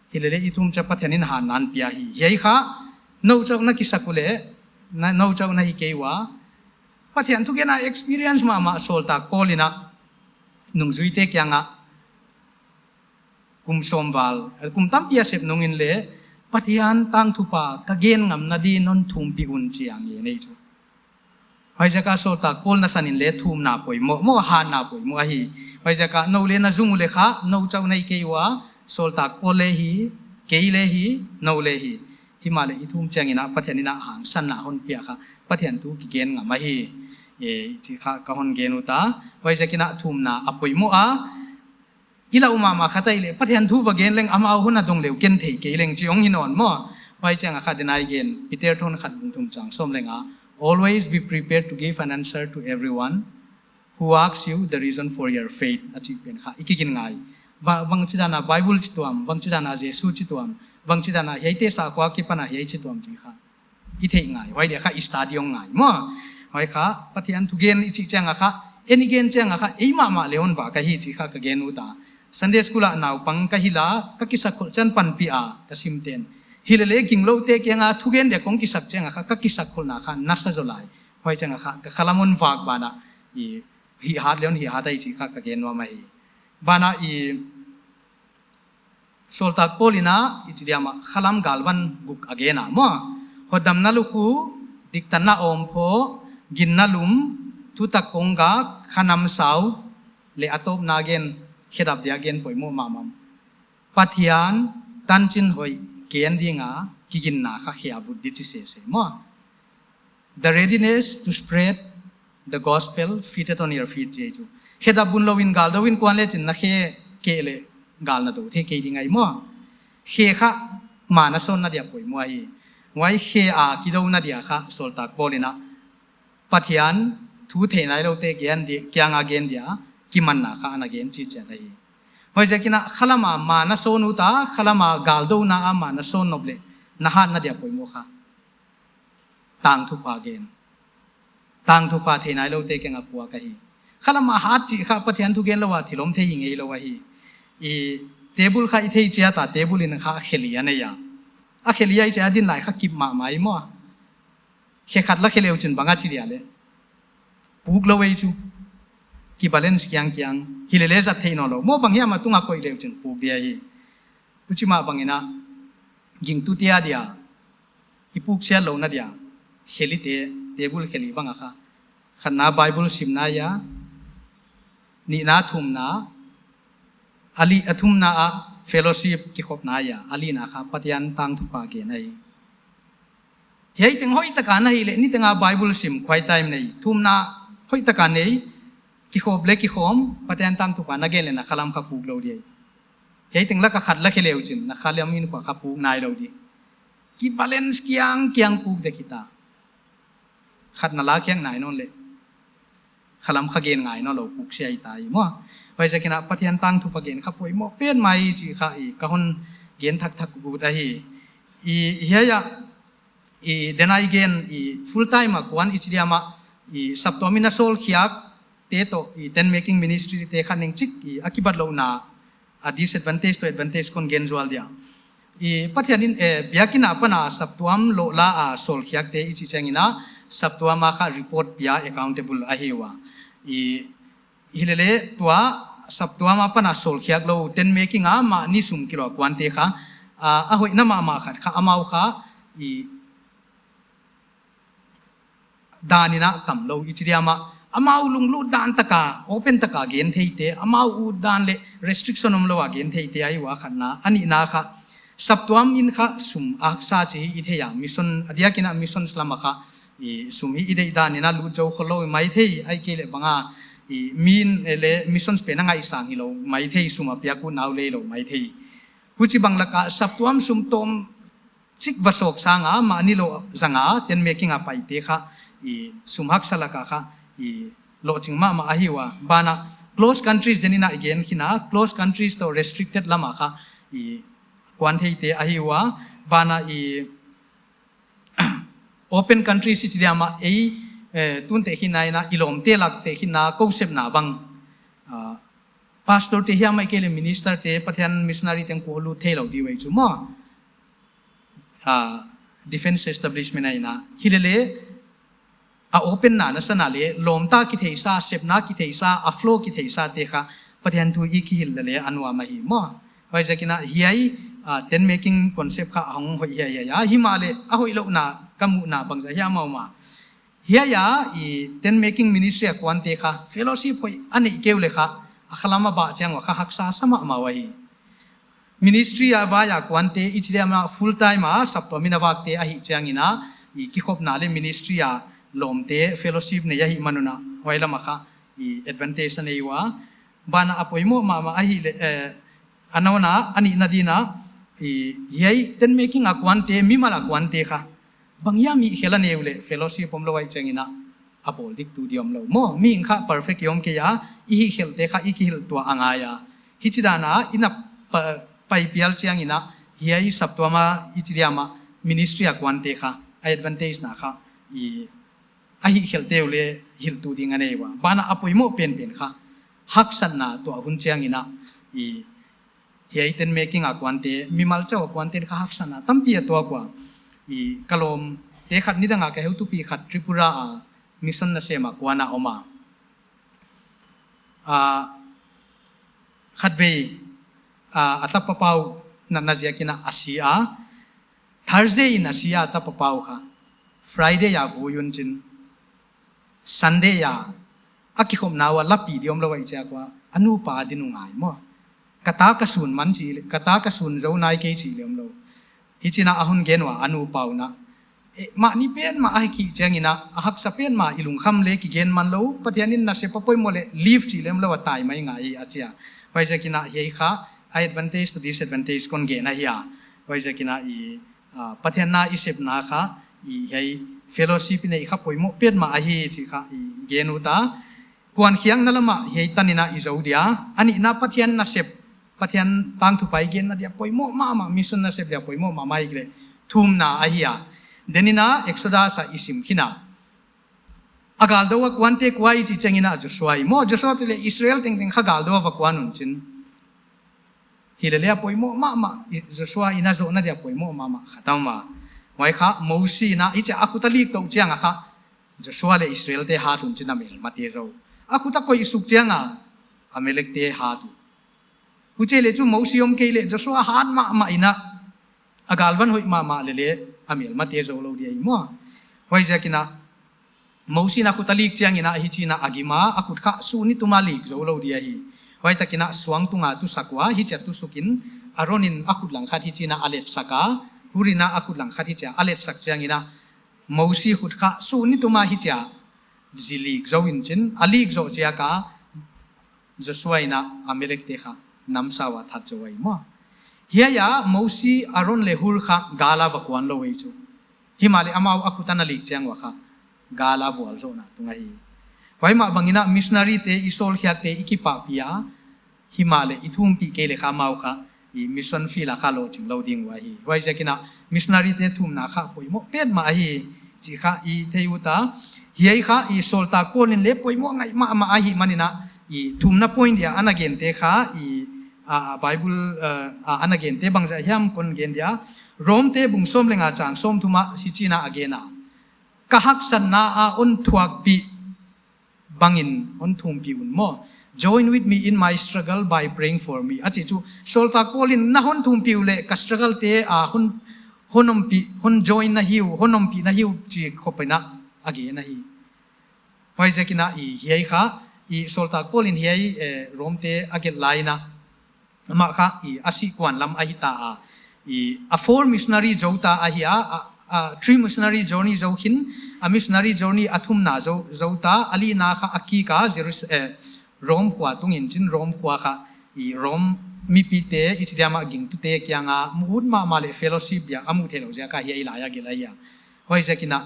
Hileleh i thum chiang Pathian in hanna hon pia hi. Hiai kha, nou chauh na kisak uleh, na, nou chauh na hi kei ua. Pathian thugen a experience mahmah sawltak Paul in a, nungzuite kiangah, kum sawm val, kum tampi a sep nungin leh, Pathian tangthupha ka gen ngamna din non thumpih un chi a ngen ei chu. Huaiziak a sawltak Paul na san in leh thumna poimoh, maw hanna poimoh ahi. Huaiziak a nou leh na zung uleh kha, nou chauh na hi kei ua, sawltak Paul leh hi, kei leh hi, nou leh hi. Himahleh i thum chiangin a Pathian in a hangsanna hon pia kha, Pathian thu kigen ngam ahi. E, chih kha ka hon gen ut a, huaiziakin a thumna a poimoh a, i lau mahmah khat ahihleh, Pathian thu va gen leng amau hon a dong leh uh ken thei kei leng chi hong hi nawn maw. Huai chiang a kha denai gen, Peter thon khat bung thum chang sawm leh nga, "Always be prepared to give an answer to everyone who asks you the reason for your faith," a chih pen kha, i kigin ngai. Ba, bangchidan a Bible chi tuam, bangchidan a Jesu chi tuam, bangchidan a hiaite sakhua akipan a hiai chi tuam chih kha i theih ngai, huai dia kha i study hong ngai maw. Huai kha, Pathian thugen i chih chiang a kha, en i gen chiang a kha, ei mahmah leh hon vak ahi chih kha ka gen ut a. Sunday school a naupang ka hi a, ka kisakkholh chiang panpih a, ka simten. Hileleh gingloute kiang a thugen dia kong kisak chiang a kha, ka kisakkholhna kha nasa zaw lai. Huai chiang a kha, ka khalam hon vak banah, i hihhat leh hon hihhat ahi chih kha ka gen nuam ahi. Banah i Sawltak Paul in a, i chi diam a, khalam galvan guk a gen a maw. Hotdamna lukhu, diktatna awmphaw, ginna lum, thutak kongak, khanam sau, leh a tawpna gen, khedap dia gen poimoh mahmah. Pathian tanchin hoih gen ding a, kiginna kha khe a but di chi sese maw. The readiness to spread the gospel fitted on your feet, chi chu. Khedap bun lou in gal dou in kuan leh chin na khe keh leh gal na dou thei kei ding ahi maw. Khe kha ma na sawnna dia poimoh ahi. Huai khe a kidouna dia kha Sawltak Paul in a Pathian thu thei nailoute gen di, kiang a gen dia kimanna kha ana gen chi chiat ahi. Huaiziakin a khalam a ma na sawn ut a, khalam a gal douna a ma na sawn nop leh na hatna dia poimoh kha tangthupha gen. Tangthupha thei nailoute kiang a puak ahi. Khalam a hat chih kha Pathian thu gen lou a thil om thei hi ngeilou ahi. I table kha i thei chiat a, table in kha khe li a nei a. A khe li a i chi a din lai kha kip mahmah ahi maw. Khe khat la khe leh uh chin bang a chi dia leh. Puk lou ei chu. Ki balance kiangkiang. Hileleh zat theih nawnlou. Maw bang hiam a tung a koih leh uh chin puk dia hi. Huchi mah bangin a. Gingtute a dia. I puk siat louhna dia, khe lite, table khe li bang a kha. Khatna Bible simna ahi a, nihna thumna, a li, a thumna a fellowship kikhopna ahi a, a lina kha Pathian tangthupha gen ahi. Hiai teng hoihtak a na hih leh, niteng a Bible sim quiet time nei, thumna hoihtak a nei, kikhop leh kikhawm, Pathian tangthupha na gen leh na khalam kha puk lou di ahi. Hiai teng laka khat la khe leh uh chin, na khalam in khua kha puk nailou di. Ki balance kiangkiang puk di kita. Khat na la kiang nai nawn leh. Khalam kha gen ngai nawnlou puk sia i ta hi maw. Huaiziakin a Pathian tangthupha gen kha poimoh petmah ahi chih kha i ka hon gen thakthak ut ahi. I, hiai a, i, denai gen, i, full time a kuan i chi diam a, i, saptuam in a sawlkhiak te toh, i, tent making ministry te kha neng chik, i, a kibatlouhna, a disadvantage toh advantage kon gen zual dia. I, Pathian in, eh, biakin a pan a saptuam louh la a sawlkhiakte i chih chiangin a saptuam a kha report pia accountable ahi ua. I, hileleh tua saptuam a pan a sawlkhiak lou tent making a mahni sum kiluah kuante kha, a, a hoihna mahmah khat kha amau kha, i, dan in a kam lou i chi diam a. Amau lunglut dan taka, open taka gen theite, amau ut dan leh restriction omlou a gen theite ahi ua khatna, a nihna kha. Saptuam in kha sum a haksa chih i thei a, mission, a diakin a missions lam a kha, i sum hi i deih dan in a lut zou khollou maithei, ahihkeileh bang a, i min, eh, leh missions pen a ngaihsang hilou maithei, sum a piak utna uh lei lou maithei. Huchibang laka saptuam sum tawm chik va sawk sanga, mahni lou zanga tent making a paite kha, i sum haksa laka kha, i lohching mahmah ahi ua. Banah closed countries denin a i gen khin a, closed countries toh restricted lama kha, i kuan theite ahi ua. Banah i open countries i chi diam a ei, eh, tun tehkhinna in a, i lawmte lak tehkhinna, kou sepna bang, ah, pastor te hiam ahihkeileh minister te, Pathian missionary teng kua lut theilou di uh ei chu maw. Ah, defense establishment a in a. Hilele, a open na na sana le, lawmta kitheisa, sepna kitheisa, a flow kitheisa te kha, Pathian thu i kihilh lele a nuam ahi maw. Huaiziakin a hiai, ah, tent making concept kha a hong hoih hiai hiai a. Himahleh, a hoihlouhna ka muhna bangzah hiam a om a. Hiai a, i tent making ministry a kuante kha, fellowship hoih a neih kei uleh kha, a khalam a bah chiang ua kha haksa sa mahmah uhi. Ministry a vai a kuante i chi diam a full time a saptuam in a vakte ahih chiangin a, i kikhopna le ministry a lawmte fellowship nei ahihman un a, huai lama kha, i advantage a nei ua. Banah a poimoh mahmah ahihleh, eh, a nona, a nihna dina, i, hiai tent making a kuante, mimal a kuante kha, bang hiam i hihkhelh a nei uleh fellowship omlou ahih chiangin a, a bawl diktu di omlou. Maw, mihing kha perfect i om kei a, i hihkhelhte kha i kihilh tuah a ngai a. Hichi dana, i na pa-, pai pial chiangin a, hiai saptuam a, i chi diam a, ministry a kuante kha, a advantage na kha, i, a hihkhelhte uleh hilhtu ding a nei ua. Banah a poimoh penpen kha, haksatna tuah hun chiangin a, i, hiai tent making a kuante, mimal chauh a kuante kha haksatna tampi a tuak ua. I, ka lawmte khat nidang a ka heutupi khat Tripura a mission na sem a kuan a om a. Ah, khatvei, ah, a tapa pau natna ziakin a si a. Thursday in a si a, a tapa pau kha. Friday a vui un chin. Sunday a, a kikhopna ua lapi di omlou ahih chiang ua, a nupa din uh ngai maw. Ka ta ka sun man chih leh, ka ta ka sun zou nai kei chih leh omlou. Hichi'n a hon gen ua, a nupa un a. Eh, mahni pen mah ahih chiangin a, a haksa pen mah i lungkham leh kigen man lou, Pathian in nasep a poimoh leh leave chih leh omlou a tai mai ngai a chi a. Huaiziakin a hiai kha, a advantage toh disadvantage kon gen ahi a. Huaiziakin a i, ah, Pathian na i sepna kha, i hiai fellowship i neih kha poimoh pen mah ahi chih kha i gen ut a. Kuan khiakna lama hiai tanin a i zou dia. A nihna Pathian nasep, Pathian tangthupha i genna dia poimoh mahmah, mission nasep dia poimoh mahmah ahihleh thumna ahi a. Denin a Exodus a i sim khin a. A galdou a kuante kua i chih chiangin a Joshua i maw, Joshua toh leh Israel tengteng kha galdou a va kuan un chin. Hilele a poimoh mahmah, i, Joshua in a zohna dia poimoh mahmah kha tam a. Huai kha, Mosi in a, hichia a khut a lik tou chiang a kha, Joshua leh Israel te hat un chin a melmate zou. A khut a koih suk chiang a, Amalek te hat uh. Huchi leh chu Mosi om kei leh Joshua hat mahmah in a, a galvan hoih mahmah lele, a melmate zou lou di ahi maw. Huaiziakin a, Mosi in a khut a lik chiangin a hichi'n a gim a, a khut kha suh ni tuma lik zou lou di ahi. Huai takin a suang tunga tu sak ua, hichia tu sukin, Aron in a khut langkhat hichi'n a let sak a, Hur in a khut langkhat hichia a let sak chiangin a, Mosi khut kha suh ni tuma hichia zi lik zou in chin, a lik zoh ziak a, Joshua in a Amalek te kha namsa ua that zou ahi maw. Hiai a Mosi, Aron leh Hur kha gal a va kuan lou ei chu. Himahleh amau a khut a na lik chiang ua kha gal a vualzohna tung ahi. Huai mah bangin a missionary te i sawl khiakte i kipahpih a. Himahleh i thumpih kei leh kha amau kha i mission field a kha lohching lou ding uh ahi. Huaiziakin a missionary te thumna kha poimoh pen mah ahi chih kha i thei ut a. Hiai kha i sawltak Paul in leh poimoh ngai mahmah ahihmanin a i thumna point dia ana gente kha i, a, a Bible, eh, a, ana gente bangzah hiam kon gen dia. Rom te bung sawm leh nga chang sawmthum ah hichi'n a gen a. Ka haksatna a hon thuakpih bangin hon thumpih un maw. Join with me in my struggle by praying for me. A chih chu, sawltak Paul in na hon thumpih uleh ka struggle te a hon, hon ompih, hon join na hi uh, hon ompih na hi uh chih khop in a gen ahi. Huaiziakin a i hiai kha, i sawltak Paul in hiai, eh, Rom te a gelh lai in a. Amah kha, i, a sih kuan lam ahi ta a. I, a four missionary zou ta ahi a, a, a three missionary journey zou khin, a missionary journey a thumna zou, zou ta, a lina kha a kik a, Jerus-, eh, Rom khua tungin chin Rom khua kha, i, Rom mipite, i chi diam a gingtute kianga mu ut mahmah leh fellowship dia a mu theilou ziak a hiai lai a gelh ahi a. Huaiziakin a,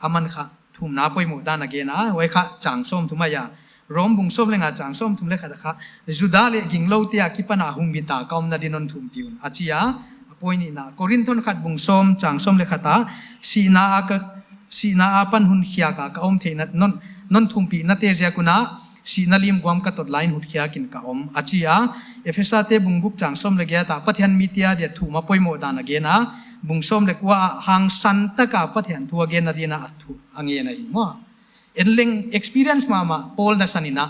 aman kha thumna poimoh dan a gen a, huai kha chang sawmthum ahi a. Rom bung sawm leh nga chang sawmthum leh khat a kha, Juda leh gingloute akipan a humbit a ka omna din non thumpih un, a chi a. A point nihna, Korinth khat bung sawm chang sawm leh khat a, sihna a ka, sihna apan hun khiak a ka om theihna, non, non thumpihnate ziak un a, sihna lim guam ka tot lai in hut khiak in ka om, a chi a. Ephesate bung guk chang sawm leh giat a Pathian mite adia thum a poimoh dan a gen a, bung sawm leh kua a hangsan taka Pathian thu a genna din a thu a ngen ahi maw. En leng experience mahmah Paul nasan in a,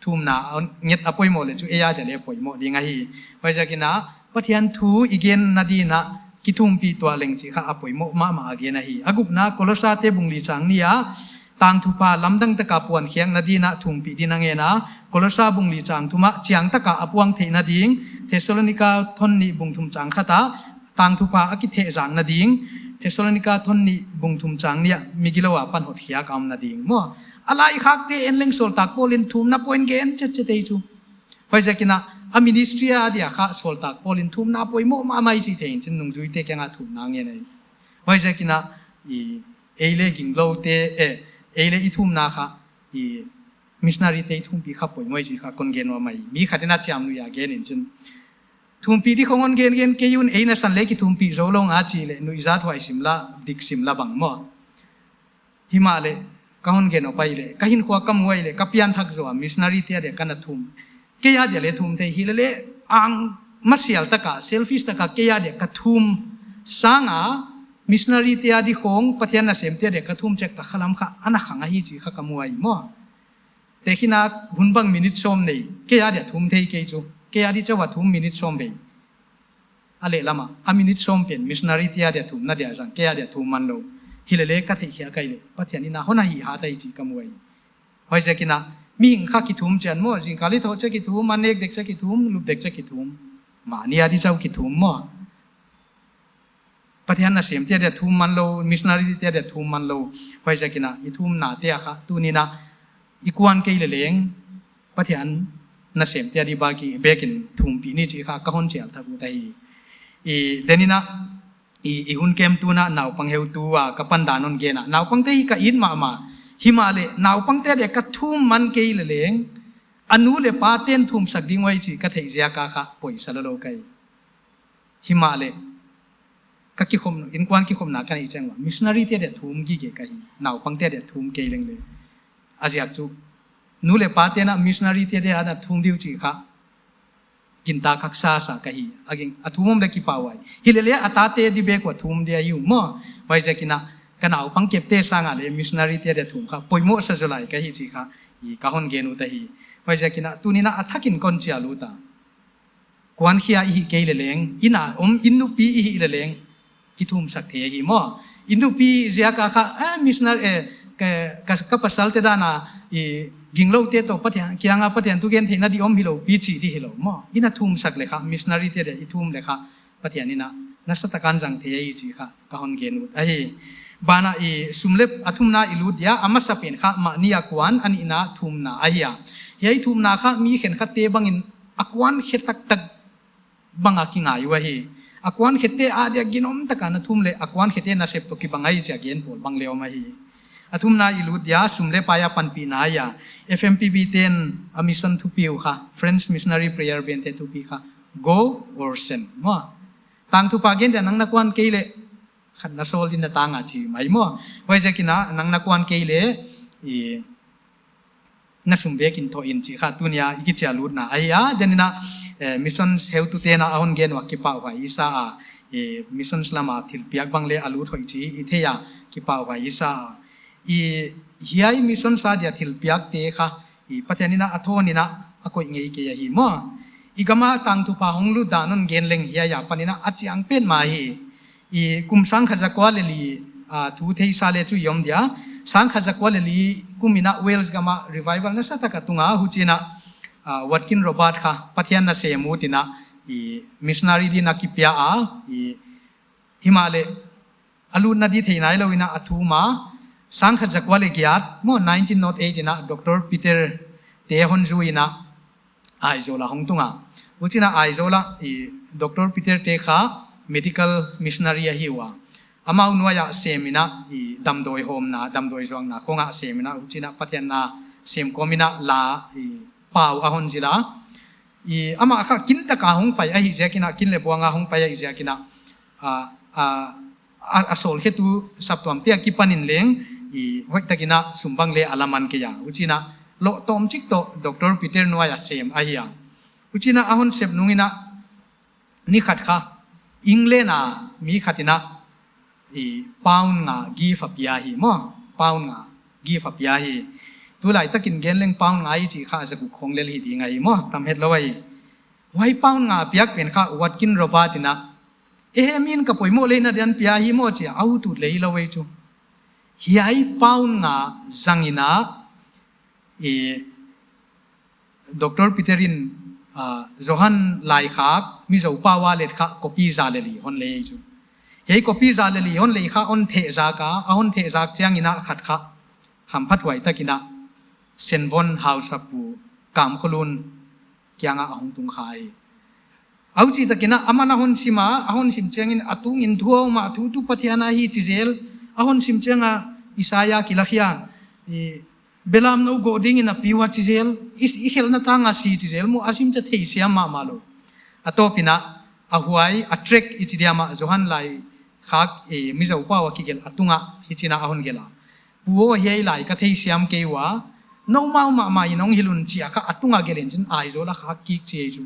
thumna a nget a poimoh leh chu ei adia leng poimoh ding ahi. Huaiziakin a, Pathian thu i genna din a kithumpih tuah leng chih kha a poimoh mahmah a gen ahi. A gukna, Kolosate bung li chang nih a, tangthupha lamdang taka puan khiakna din a thumpih din a ngen a, Kolosa bung li chang thum a chiang taka a puang theihna ding, Thessalonika thon nih bung thum chang khat a, tangthupha a kithehzakna ding, Thessalonika thon nih bung thum chang nih a, migilou apan hotkhiak a omna ding maw. A laikhakte en leng sawltak Paul in thumna point gen chetchet ei chu. Huaiziakin a, a ministry adia kha sawltak Paul in thumna poimoh mahmah ahi chih thei in chin nungzuite kianga thumna ngen ahi. Huaiziakin a, i, ei leh gingloute, eh, ei leh i thumna kha, i, missionary te i thumpih kha poimoh ahi chih kha kon gen uh mai. Mi khat in a chiamnuih a gen in chin, thumpih di khong hon gen gen kei un, ei nasan leh kithumpih zou lou a chih leh nuihzat huai sim la, dik sim la bang maw. Himahleh, ka hon gen uh pai leh, ka hinkhua ka mu ahihleh, ka pianthak zoh a missionary te adia ka na thum. Kei adia leng thum thei hi leh leh, ang masial taka, selfish taka, kei adia ka thum sang a, missionary te adi khong, Pathian nasemte adia ka thum chek ka khalam kha, ana khang ahi chih kha ka mu ahi maw. Tehkhin a hun bang minute sawm nei, kei adia thum thei kei chu. Kei adi chauh a thum minute sawm bei. A lehlam a, a minute sawm pen missionary te adia thumna dia zang, kei adia thum man lou. Hi leh leh ka theihkhiak ahihleh, Pathian in a hon a hih hat ahi chih ka mu ahi. Huaiziakin a, mihing kha kithum chian maw, zingkal i thoh chiang kithum, a nek dek chiang kithum, lup dek chiang kithum. Mahni adi chauh kithum maw. Pathian nasemte adia thum man lou, missionary te adia thum man lou. Huaiziakin a, i thumnate a kha, tuni'n a, i kuan kei leh leng, Pathian nasemte adi bek in, bek in thumpih ni chih kha, ka hon chial thak ut ahi. I, denin a, i, i hun kemtu'n a, naupang heutu a, ka pan dan hon gen a. Naupangte hi ka it mahmah. Himahleh, naupangte adia ka thum man kei leh leng, a nu leh pate'n thumsak ding uh ahi chih ka theih ziak a kha, poisa lou lou ka hi. Himahleh, ka kikhop, innkuan kikhopna ka neih chiang ua, missionary te adia thum gige ka hi, naupangte adia thum kei leng leh. A ziak chu, nu leh pate'n a missionary te adia ana thum di uh chih kha, gintak haksa sa ka hi, a ging, a thum om leh kipah uai. Hi leh leh a tate di bek ua thum di ahi uh maw, huaiziakin a, ka naupang kepte sang a leh missionary te adia thum kha, poimoh sa zaw lai ka hi chih kha, i ka hon gen ut ahi. Huaiziakin a, tuni'n a a thakin kon chial ut a. Kuankhia i hih kei leh leng, inn a om inn nupi i hih leh leng, kithumsak thei ahi maw. Inn nupi ziak a kha, eh, missionary, eh, ka, ka, ka pasalte dan a, i gingloute toh Pathian, kiang a Pathian thu gen theihna di om hilou, pi chih di hilou maw. Inn a thumsak leh kha, missionary te adia i thum leh kha, Pathian in a, nasatak a zang thei ahi chih kha, ka hon gen ut ahi. Banah i sum leh a thumna i lut dia, a masa pen kha, mahni a kuan, a nihna thumna ahi a. Hiai thumna kha, mi khenkhatte bangin, a kuan khe taktak bang a kingai uh ahi. A kuan khete adia ginom taka na thum leh, a kuan khete nasep toh kibang ahi chia gen pawl bang leng om ahi. A thumna i lut dia, sum leh pai a panpihna ahi a. F M P B te'n a mission thupi uh kha, French Missionary Prayer Band te thupi kha, go or send. Maw. Tangthupha gen dia nang na kuan kei leh, khat na sawl din na tang a chi mai maw. Huaiziakin a, nang na kuan kei leh, i, na sum bek in thoh in chih kha tuni a i kichial utna ahi a, denin a, eh, missions heutute'n a a hon gen ua kipahhuai i sa a, eh, missions lam a thilpiak bang leng a lut hoih chih i thei a kipahhuai i sa a. I hiai missions a dia thilpiakte kha, i Pathian in a a thawn in a a koih ngei kei ahi maw. I gam a tangthupha hong lut dan hon gen leng hiai a panin a a chiang petmah hi. I kum sangkhat zakua leh li, ah, thu theisa leng chu i om dia. Sangkhat zakua leh li kum in a Wales gam a revival nasatak a tung a, huchiin a, ah, Watkin Robert kha Pathian nasem ut in a, i missionary din a kipia a, i himahleh a lutna di thei nailou in a a thum a, sangkhat zakua leh giat, maw nineteen nought eight in a Doctor Peter te hon zui in a, Aizawl a hong tung a. Huchiin a Aizawl a i Doctor Peter te kha medical missionary ahi ua. Amau nuaia sem in a i damdawi hawmna, damdawi zuakna khong a sem in a, huchiin a Pathian na sem kawm in a la i pau a hon zil a. I amah kha kin taka hong pai ahih ziakin a, kin leh buang a hong pai ahih ziakin a, a, a, a, a sawlkhetu saptuamte akipanin leng, i hoihtakin a sum bang leh a la man kei a. Huchiin a loh tawmchik toh Doctor Peter nuaia sem ahi a. Huchiin a a hon sep nungin a ni khat kha, England a mi khat in a, i pound nga gift a pia hi maw, pound nga gift a pia hi. Tulai takin gen leng pound nga i chih kha za guk khong lel hi ding ahi maw, tam hetlou ahi. Huai pound nga piak pen kha Watkin Robert in a, e, min ka poimoh lehna dia'n pia hi maw chi a, a ut ut leh hilou ei chu. Hiai pound nga zang in a, i Doctor Peter in, ah, Johan laikhak Mizo pau a let kha copy za leh li hon lei chu. Hiai copy za leh li hon lei kha hon thehzak a, a hon thehzak chiangin a khat kha hamphathuai takin a Senvon hausapu Kamkholun kiangah a hong tung kha hi. Huchi takin a aman a hon sim a, a hon sim chiangin a tungin thu a om a, thu tu Pathian ahi chi zel. A hon sim chiang a Isaiah kilakhia, i, belamnou gawh dingin a pi ua chi zel. I, i khelhna tang a si chi zel maw, a sim chiang a theisiam mahmah lou. A tawpin a, a huai, a tract i chi diam a Johan laikhak, i, Mizo pau a kigelh a tungah hichiin a hon gelh a. Pu aw, hiai lai ka theisiam kei ua, noumau mahmah in hong hilh un chi a kha a tungah gelh in chin Aizawl a khak kik chi ei chu.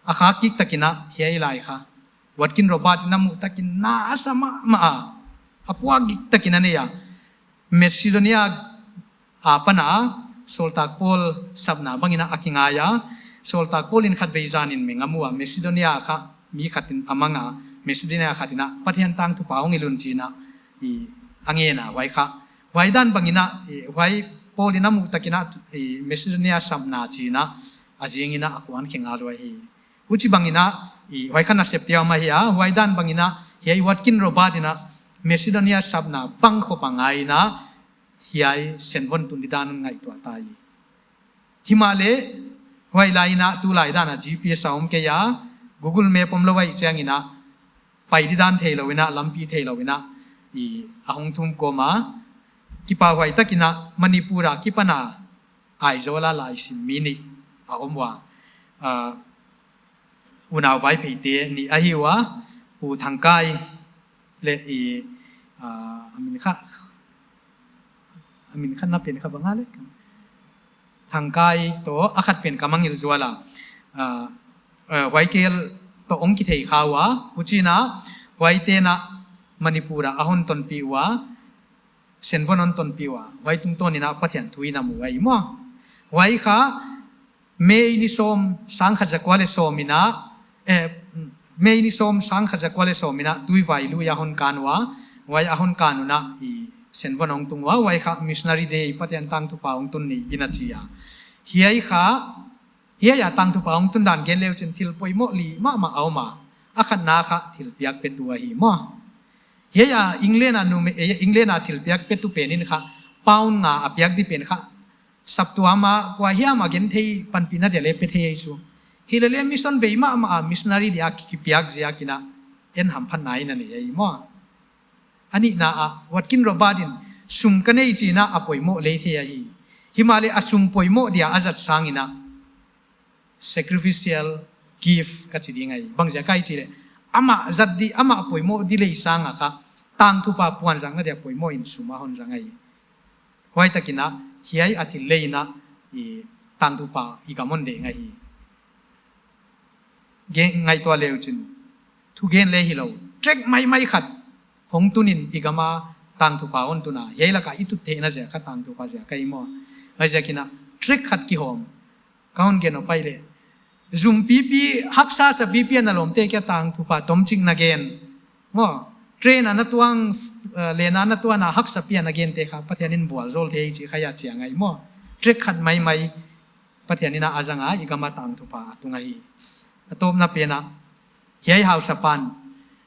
A khak kik takin a hiai lai kha Watkin Robert in a muh takin na a sa mahmah a, a puak gik takin a nei a. Macedonia apan a Sawltak Paul sapna bangin a a kingai a. Sawltak Paul in khatvei zanin meng a mu a, Macedonia kha mi khatin a mang a, Macedonia khatin a Pathian tangthupha hong hilh un chiin a, i, a ngen a, huai kha. Huai dan bangin a, i, huai Paul in a muh takin a, i, Macedonia sapna chiin a, a zingin a a kuan khe ngal uhi. Huchi bangin a, i, huai kha nasepte a om ahi a, huai dan bangin a, hiai Watkin Robert in a Macedonia sapna bang khop a ngai in a, hiai Senvon tun didan ngaihtuah ta hi. Himahleh, huai lai in a tulai dan a G P S a om kei a, Google Map omlou ahih chiangin a, pai didan theilou in a, lampi theilou in a, i, a hong thum kawm a. Kipahhuai takin a Manipur a kipan a Aizawl a laisim mi nih a om ua. Ah, unau Vaipheite nih ahi ua, Pu Thangkai leh i, ah, a min kha, a min kha na pen kha bang a leh. Thangkai toh a khat pen ka mangngilh zual a. Ah, ah, huai kel toh hong kithei kha ua, huchiin a, huaite'n a Manipur a a hon tonpih ua, Senvon hon tonpih ua, huai tungtawnin a Pathian thu in a mu ahi maw. Huai kha, May ni sawm, sangkhat zakua leh sawm in a, eh, May ni sawm, sangkhat zakua leh sawm in a, Tuivai lui a hon kan ua, huai a hon kan un a, i, Senvon hong tung ua, huai kha missionary day, Pathian tangthupha hong tun ni in a chi a. Hiai kha, hiai a tangthupha hong tun dan gen leu chin thil poimoh li mahmah a om a, a khatna kha thilpiak petu ahi maw. Hiai a England a nume-, eh, England a thilpiak petu pen in kha, pound nga a piak di pen kha, saptuam a kua hiam a genthei panpihna dia leh pe thei ahi chu. Hileleh mission vei mahmah a missionary dia ki, kipiak ziakin a, en hamphatna in a nei ahi maw. A nihna ah, Watkin Robert in sum ka nei chiin a a poimoh lei thei ahi. Himahleh a sum poimoh dia a zat sangin a sacrificial gift ka chi ding ahi. Bangziak ahia chih leh, amah zat di, amah poimoh di lei sang a kha, tangthupha puanzakna dia poimoh in sum a hon zang ahi. Huaitakin a, hiai a thil lei in a, i tangthupha i gam hon deng ahi. Gen ngaihtuah leu chin. Thugen leh hilou. Tract maimai khat hong tun in i gam a tangthupha hon tun a. Hiai laka i tut theihna ziak kha tangthupha ziak ahi maw. Huaiziakin a tract khat kihawm. Ka hon gen uh pai leh. Zum pipi, haksa sa pipi a na lawmte kia tangthupha tomchik na gen. Maw, train a na tuang, eh, len a na tuan a haksa pi a na gente kha, Pathian in vualzawl thei chih kha hiai a chiang ahi maw. Tract khat maimai, Pathian in a a zang a, i gam a tangthupha a tung ahi. A tawpna pen a, hiai hausapa'n,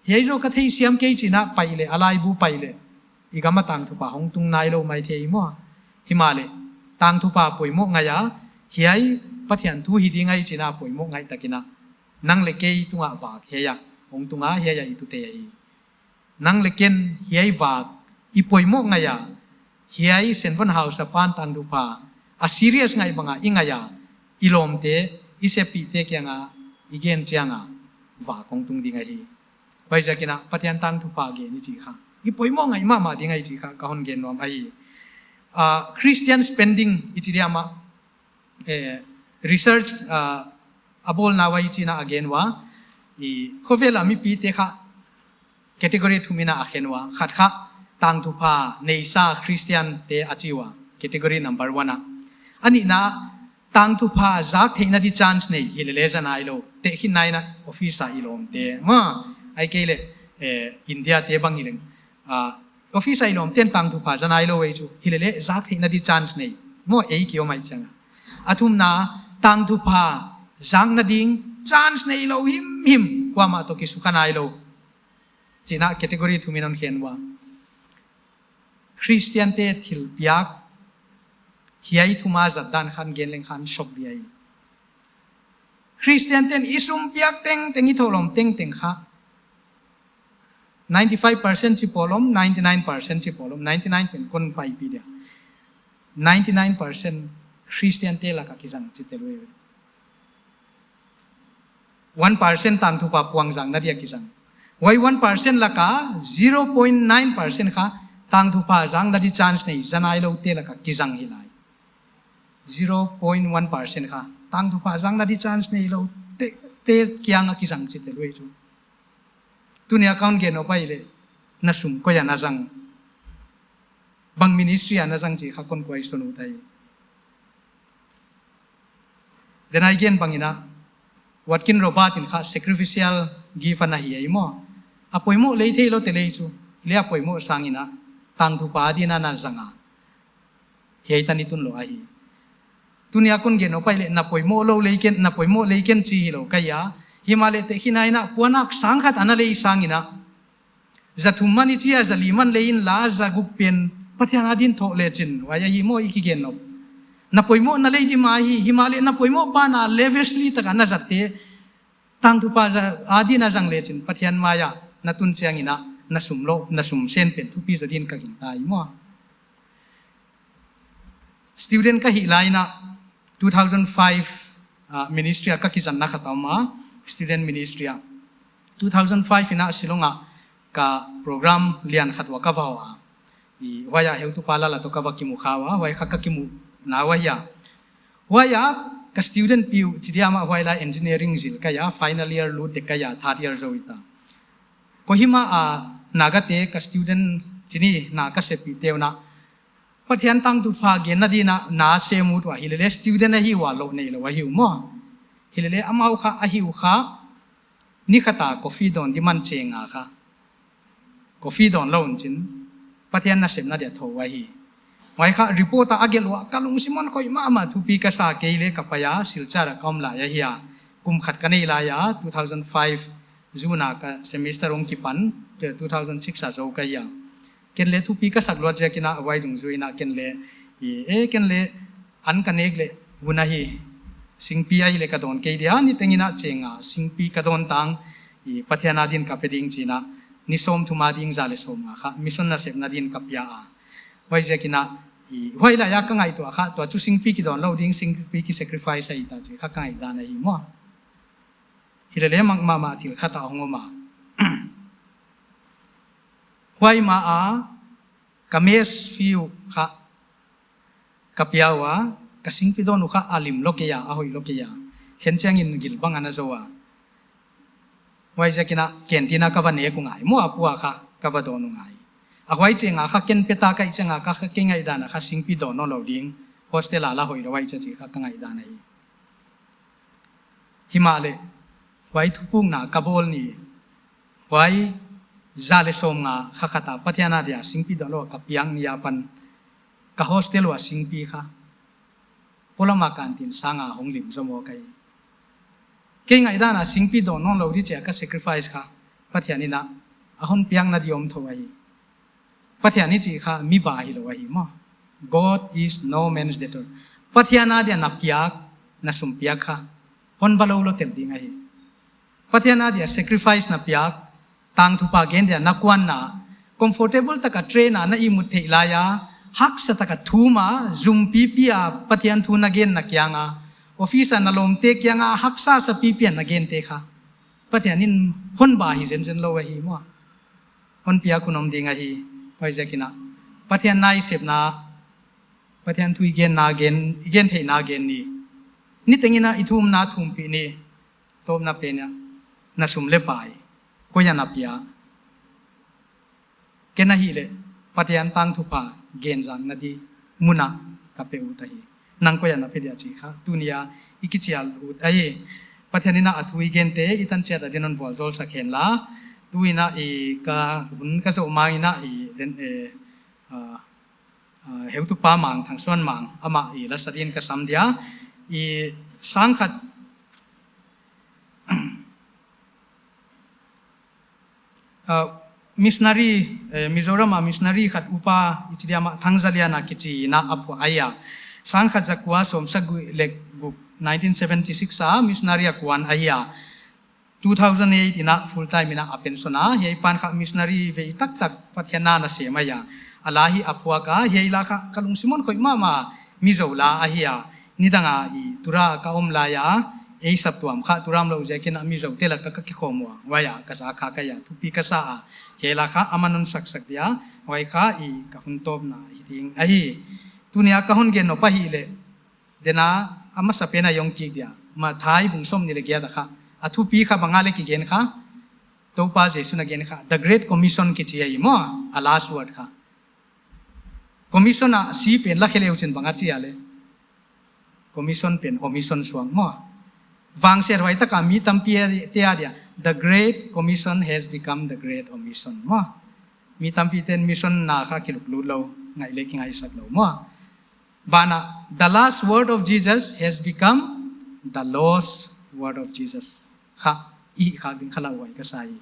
hiai zaw ka theisiam kei chiin a pai leh, a laibu pai leh, i gam a tangthupha hong tung nailou maithei maw. Himahleh, tangthupha poimoh ngai a, Hiai Pathian thu hi ding ahi chih na poimoh ngaihtak in a, nang leh kei tungah vak hiai a, hong tung a, hiai a i tute ahi. Nang leh ken hiai vak i poimoh ngai a, hiai Senvon Hausa pan tangthupha a serious ngai bang a i ngai a, i lawmte, i seppihte kiang a i gen chiang a, vak hong tung ding ahi. Huaiziak in a Pathian tangthupha gen i chih kha i poimoh ngai mahmah ding ahi chih kha ka hon gen nuam ahi. Ah, Christian spending i chih diam a, eh, research, ah, a bawlna uah hichi'n a gen ua, i khovel a mipite kha category thum in a khen ua, khat kha tangthupha neisa Christian te a chi ua, category number one a. A nihna, tangthupha zak theihna di chance nei, hilele za nailou, tehkhinna in a office a i lawmte, maw, ahihkeileh, eh, India te bang hileng, ah, office a i lawmte'n tangthupha za nailou ei chu, hilele zak theihna di chance nei, maw, ei ki om ai chang a. A thumna, tangthupha zakna ding chance neilou himhim, kuamah toh kisukha nailou, chih in a category thum in a khen ua. Christian te thilpiak hiai thum a zat dan khan gen leng khan shock di ahi. Christian te'n i sum piak tengteng, i thohlawm tengteng kha, ninety five percent chi polam, ninety nine percent chi polam, ninety nine pen kon paipih dia, ninety nine percent Christian te lak a kizang chi tel uh. One percent tangthupha puang zakna dia kizang. Huai one percent lak a zero point nine percent kha tangthupha zakna di chance nei, za nailoute lak a kizang hi lai. Zero point one percent kha tangthupha zakna di chance neilou te, te kiang a kizang chi tel uh ei chu. Tuni a kon gen uh pai leh, na sum koi a na zang, bang ministry a na zang chih kha kon kuai son ut ai. Then a gen bang in a, Watkin Robert in kha sacrificial gift ana hi ai maw. A poimoh lei theilou te lei chu, leh a poimoh sang in a, tangthupha din a na zang a, hiai tan i tun lou ahi. Tuni a kon gen uh pai leh, na poimoh lou lei ken, na poimoh lei ken chi hilou ka hi a. Himahleh tehkhinna in a puannak sang khat ana lei sang in a, za thum man i chi a, za li man lei inla, za guk pen Pathian adin thoh lechin, huai ahi maw i kigen nop. Na poimohna lei di mah hi, himahleh na poimoh ban a lavishly tak a na zatte, tangthupha za, adin a zang lechin, Pathian mai a na tun chiang in a, na sum lou, na sum sen pen thupi zaw din ka gingta hi maw. Student ka hih lai in a, two thousand five, ah, ministry a ka kizanna khat a om a, student ministry a. Two thousand five in a Shillong a ka program lian khat uah ka va hoh a. I, huai a heutupa Lala toh ka va kimu kha ua, huai kha ka kimuhna uah hi a. Huai a ka student piu chi diam a, huai lai engineering zil ka hi a, final year lut dek ka hi a, third year zou hi ta. Kohima a Naga te ka student chih ni na ka seppihte uh na, Pathian tangthupha genna din a na sem ut ua, hilele student ahi ua, lou neilou ahi uh maw. Hilele amau kha ahi uh kha, ni khat a coffee dawn di man cheng a kha, coffee dawn lou un chin, Pathian nasepna dia thou ahi. Huai kha report a a gelh ua ka lungsim hon khoih mahmah, thupi ka sa kei leh ka pai a, Silchar a ka om lai ahi a. Kum khat ka nei lai a, two thousand five June a ka semester hong kipan, two thousand six a zou ka hi a. Ken leh thupi ka sak luat ziak in a, huai dungzui in a ken leh, i, e, ken leh an ka nek leh hun ahi, singpi ahihleh ka dawn kei dia, niteng in a cheng a, singpi ka dawn tang, i, Pathian adin ka pe ding chi in a, ni sawmthum ading za leh sawmnga kha, mission nasepna din ka pia a. Huaiziak in a, i, huai lai a ka ngaihtuah kha, tua chu singpi kidawn lou ding, singpi ki sacrifice ahi ta chih kha ka ngaihdan ahi maw. Hilele mak mahmah thil khat a hong om a. Huai ma a, ka mess fee uh kha ka pia ua, ka singpi dawn uh kha a lim lou kei a, a hoih lou kei a. Khen chiang in gil bang ana zou a. Huaiziak in a canteen a ka va nek uh ngai, maw, a pu a kha ka va dawn uh ngai. A huai cheng a kha ken pe ta ka hih chiang a kha, kha kei ngaihdan a kha singpi dawn nawn lou ding, hostel a la hoih lou huai cha chih kha ka ngaihdan ahi. Himahleh, huai thupukna ka bawl ni, huai za leh sawmnga kha khat a Pathian adia singpi dawn lou a ka piak ni apan, ka hostel ua singpi kha, polam a canteen sang a hong lim zomawk ahi. Kei ngaihdan a singpi dawn nawn lou di chih a ka sacrifice kha, Pathian in a, a hon piakna di om thou ahi. Pathian i chih kha mi ba hilou ahi maw. God is no man's debtor. Pathian a dia na piak, na sum piak kha, hon ba lou lou tel ding ahi. Pathian a dia sacrifice na piak, tangthupha gen dia na kuanna, comfortable taka train a na ihmut theih lai a, haksa taka thum a, zum pipi a Pathian thu na gen na kiang a, office a na lawmte kiang a haksa sa pipi a na gente kha, Pathian in hon ba hi zenzen lou ahi maw. Hon piak hun om ding ahi. Huaiziakin a, Pathian na i sepna, Pathian thu i gen na gen, i gen theihna gen ni. Niteng in a i thumna thumpih ni. Tawpna pen a, na sum leh pai, koi a na pia? Ken ahihleh, Pathian tangthupha gen zakna di mun a ka pe ut ahi. Nang koi a na pe dia chih kha, tuni a i kichial ut ahi. Pathian in a a thu i gente, i tan chiat a din hon vualzawl sak hen la. Tu in a i ka hun ka zoh mang in a i den, eh, ah, ah, heutupa Mang, Thangsuan Mang, amah i lasa din ka sam dia. I sang khat, ah, missionary, eh, Mizoram a missionary khat upa, i chi dia mah Thangzalian a kichi in a a phuah ahi a. Sang khat za kua sawm sagih leh guk, nineteen seventy-six a missionary a kuan ahi a. Two thousand eight in a full time in a a pension a, hiai pan kha missionary vei taktak Pathian na na sem ahi a. A la hi a phuak a, hiai la kha ka lungsim hon khoih mahmah, Mizo la ahi a. Nidang a i Tura ka om lai a, ei saptuam kha Tura om lou ziakin a Mizote lak ah ka kikhawm ua, huai a ka za kha ka hi a, thupi ka sa a. Hiai la kha aman hon saksak dia, huai kha i ka hun tawpna hi ding ahi. Tuni a ka hon gen nop ahihleh, den a, a masapen a i hon kik dia, Matthai bung sawmnih leh giat a kha, a thupi kha bang a leh kigen kha, Toupa Jesu'n a gen kha, The Great Commission kichi ahi maw, a last word kha. Commission a si pen la khe leu chin bang a chi a leh, commission pen omission suak maw. Vangsiathuai taka mi tampite a dia, The Great Commission has become the great omission maw. Mi tampite'n mission na kha kiluklut lou, ngaih leh kingaihsak lou maw. Banah, the last word of Jesus has become the lost word of Jesus kha, i khak ding kha lauhuai ka sa hi.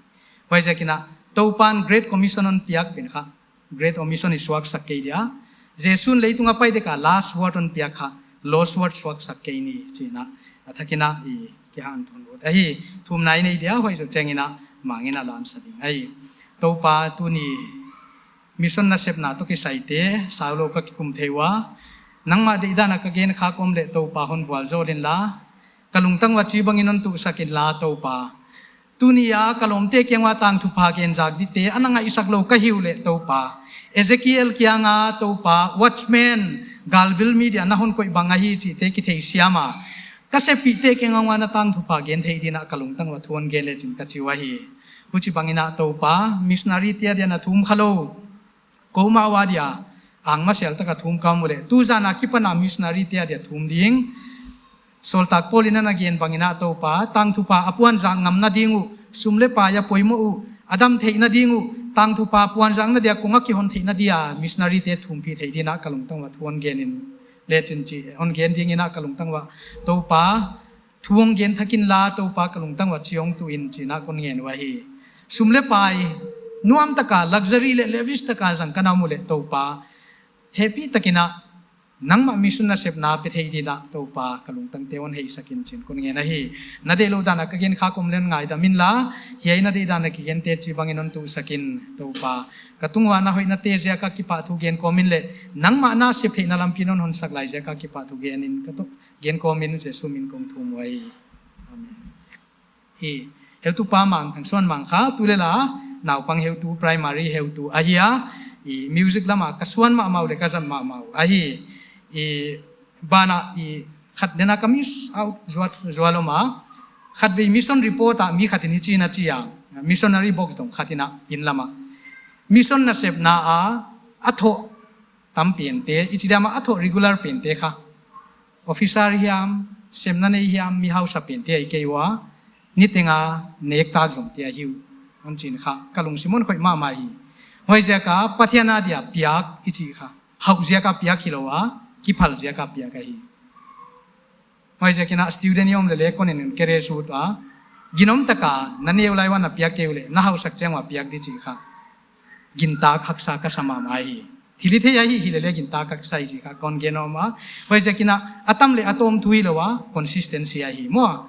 Huaiziakin a, Toupa'n Great Commission hon piak pen kha, Great Omission i suaksak kei dia. Jesu'n leitung a pai dek a last word hon piak kha, lost word suaksak kei ni chih in a, a thak in a i kihanthawn ut ahi. Thumna i nei dia, huai zoh chiang in a Mang in a lamsa ding ahi. Toupa, tuni mission nasepna toh kisaite, saulou ka kikum thei ua. Nangmah deihdan a ka gen khak om leh Toupa hon vualzawl inla, ka lungtang uah chibang in hon tuhsak inla Toupa. Tuni a ka lawmte kiang ua tangthupha gen zak dite ana ngaihsak lou ka hi uleh Toupa, Ezekiel kiang a Toupa, watchman, galvil mi dia na hon koih bang ahi chihte kitheisiam a, ka seppihte kiang ua na tangthupha gen theih din a ka lungtang uah thu hon gen lechin ka chi uh ahi. Huchibang in a Toupa, missionary te a dia na thum kha lou, koumau a dia angmasial taka thum ka om uleh, tuzan a kipan a missionary te a dia thum ding. Sawltak Paul in ana gen bang in a Toupa, tangthupha a puanzak ngamna ding uh, sum leh pai a poimoh uh, a dam theihna ding uh, tangthupha puanzakna dia kong a kihon theihna dia missionary te thumpih theih din a ka lungtang uah thu hon gen in lechin chi, hon gen ding in a ka lungtang uah Toupa, thu hon gen thak inla Toupa ka lungtang uah chi hon tuh in chih in a kon ngen uh ahi. Sum leh pai nuam taka, luxury leh lavish taka zang ka na om uleh Toupa, hehpihtak in a nangmah mission nasepna pe theih din a Toupa ka lungtangte hon heisak in chih in kon ngen ahi. Na deihlouh dan a ka gen khak om leh ngaidam inla, hiai na deihdan a kigente chibang in hon tuhsak in Toupa. Ka tung ua na hoihnate ziak a kipahthu gen kawm in leh, nangmah na sep theihna lampi in hon honsak lai ziak a kipahthu gen in ka tou, gen kawm in Jesu min kong thum uhi. Amen. I, heutupa Mang, Thangsuan Mang kha, tulel a naupang heutu, primary heutu ahi a, i, music lam a ka suan mahmah uh leh ka zat mahmah uh ahi. I, banah, i, khat den a ka miss out zual, zual om a, khatvei mission report a mi khat in hichi'n a chi a, missionary box dong khat in a, inn lam a. Mission nasepna a, a thoh tam pente, i chi diam a, a thoh regular pente kha, officer hiam, semna nei hiam, mi hausa pente ahi kei ua, niteng a nek tak zomte ahi uh, hon chi in kha, ka lungsim hon khoih mahmah hi. Huaiziak a Pathian a dia piak i chih kha, hauh ziak a piak hilou a, kiphal ziak a piak ahi. Huaiziak in a student i om leh leh kon en in kere sut a, ginom taka na neu lai ua na piak kei uleh, na hausak chiang ua piak di chih kha, gintak haksa ka sa mahmah hi. Thil i thei ahi, hileleh gintak ka sa hi chih kha kon gen nuam a. Huaiziakin a tam leh a tawm thu hilou a, consistency ahi maw.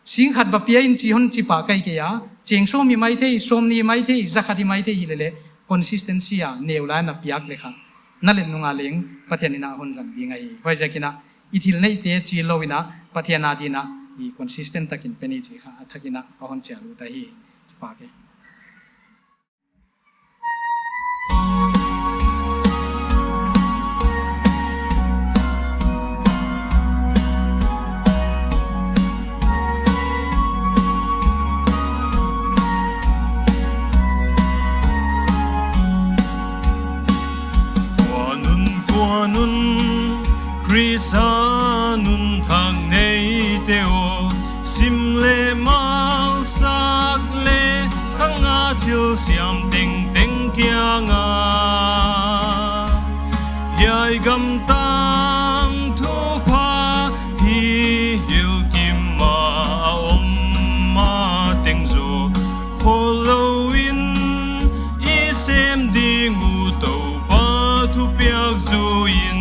Sing khat va pia in chi hon chi pah ka hi kei a, cheng sawm hi maithei, sawmnih hi maithei, za khat hi maithei hileleh, consistency a neu lai na piak leh kha, na let nung a leng Pathian in a hon zang ding ahi. Huaiziakin a i thil neihte chih lou in a, Pathian adin a i consistent takin pe ni chih kha a thak in a ka hon chial ut ahi. Kipak e. Kuan un, kuan un, Khrist a nuntak neite aw, sim leh malsak leh khang a thil siam tengteng kiang a, hiai gam tangthu pha hi hilhkim a om mateng zaw, khollou in i sem ding uh Toupa thupiak zui in.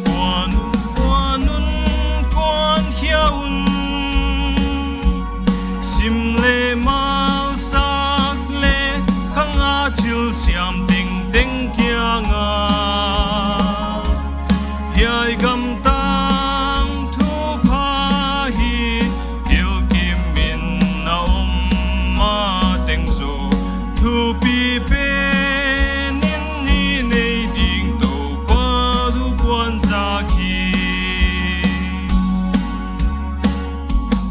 Kuan un, kuan un, kuan khia un, sim leh malsak leh khang a thil siam tengteng kiang a, hiai gam tangthu pha hi hilhkim in a om mateng zaw, thupi pen in i nei ding Toupa thu puanzak hi.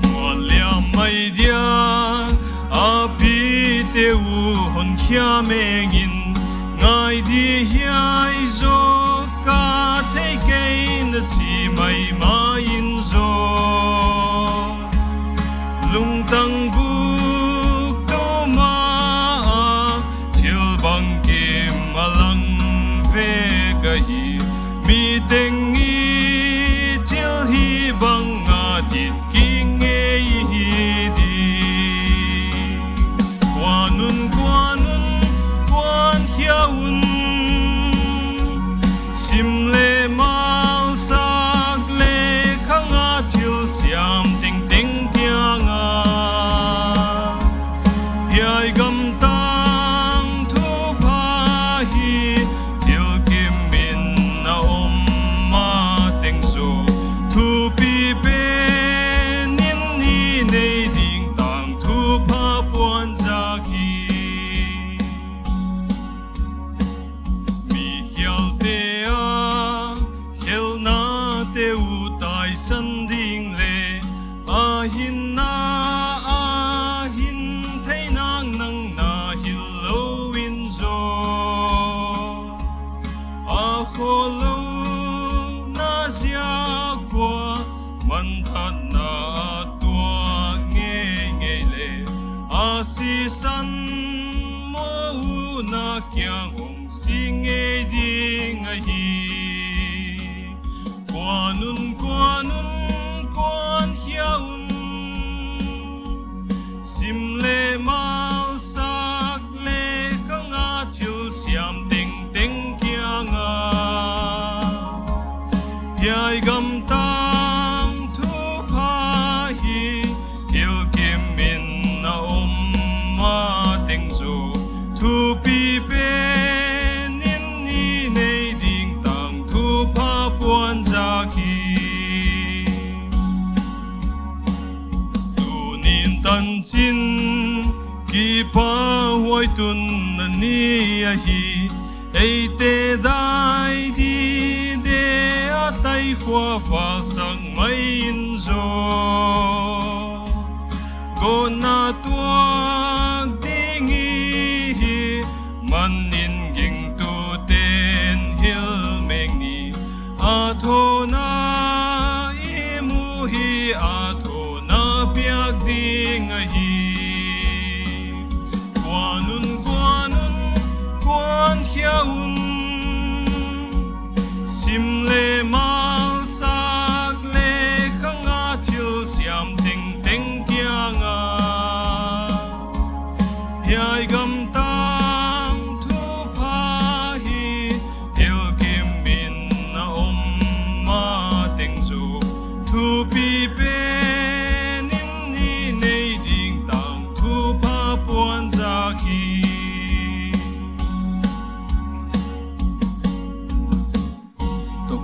Mual liam mai dia, a pite uh hon khia meng in, ngai di hiai zaw ka thei kei na chi maimai in zaw, lungtang buk tuma a thil bangkim a lang vek ahi. Miteng i thil hibang a dit kik ngei hi di. Kuan un, kuan un, kuan khia un, sim leh malsak leh khang a thil siam tengteng kiang a, hiai gam tangthu pha hi hilhkim in a om mateng zaw, thupi pen in i nei ding tangthu pha puanzak hi. Mi khialte a khelhnate uh taisan ding leh, a hinna a hin theinak nang na hilhlou in zaw, a khollou na ziak ua manthatna a tuak ngeingei leh, a sisan mawhna kiang hong sing ngei ding ahi. Kuan un, kuan un, kuan khia un, sim leh malsak leh khang a thil siam tengteng kiang a, hiai gam tangthu pha hi hilhkim in a om mateng zaw, thupi pen in i nei ding tangthu pha puanzak hi. Tuni'n tanchin kipahhuai tunna ni ahi, eite dai di de a tai khua falsak mai in zaw, gawtna tuak ding i hih manin gingtute'n hilh meng ni. A thawna i muh hi, a thawna piak ding ahi. Kuan un, kuan un, kuan khia un, sim leh malsak leh khang a thil siam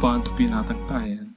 Pa'n thupina tang ta hen.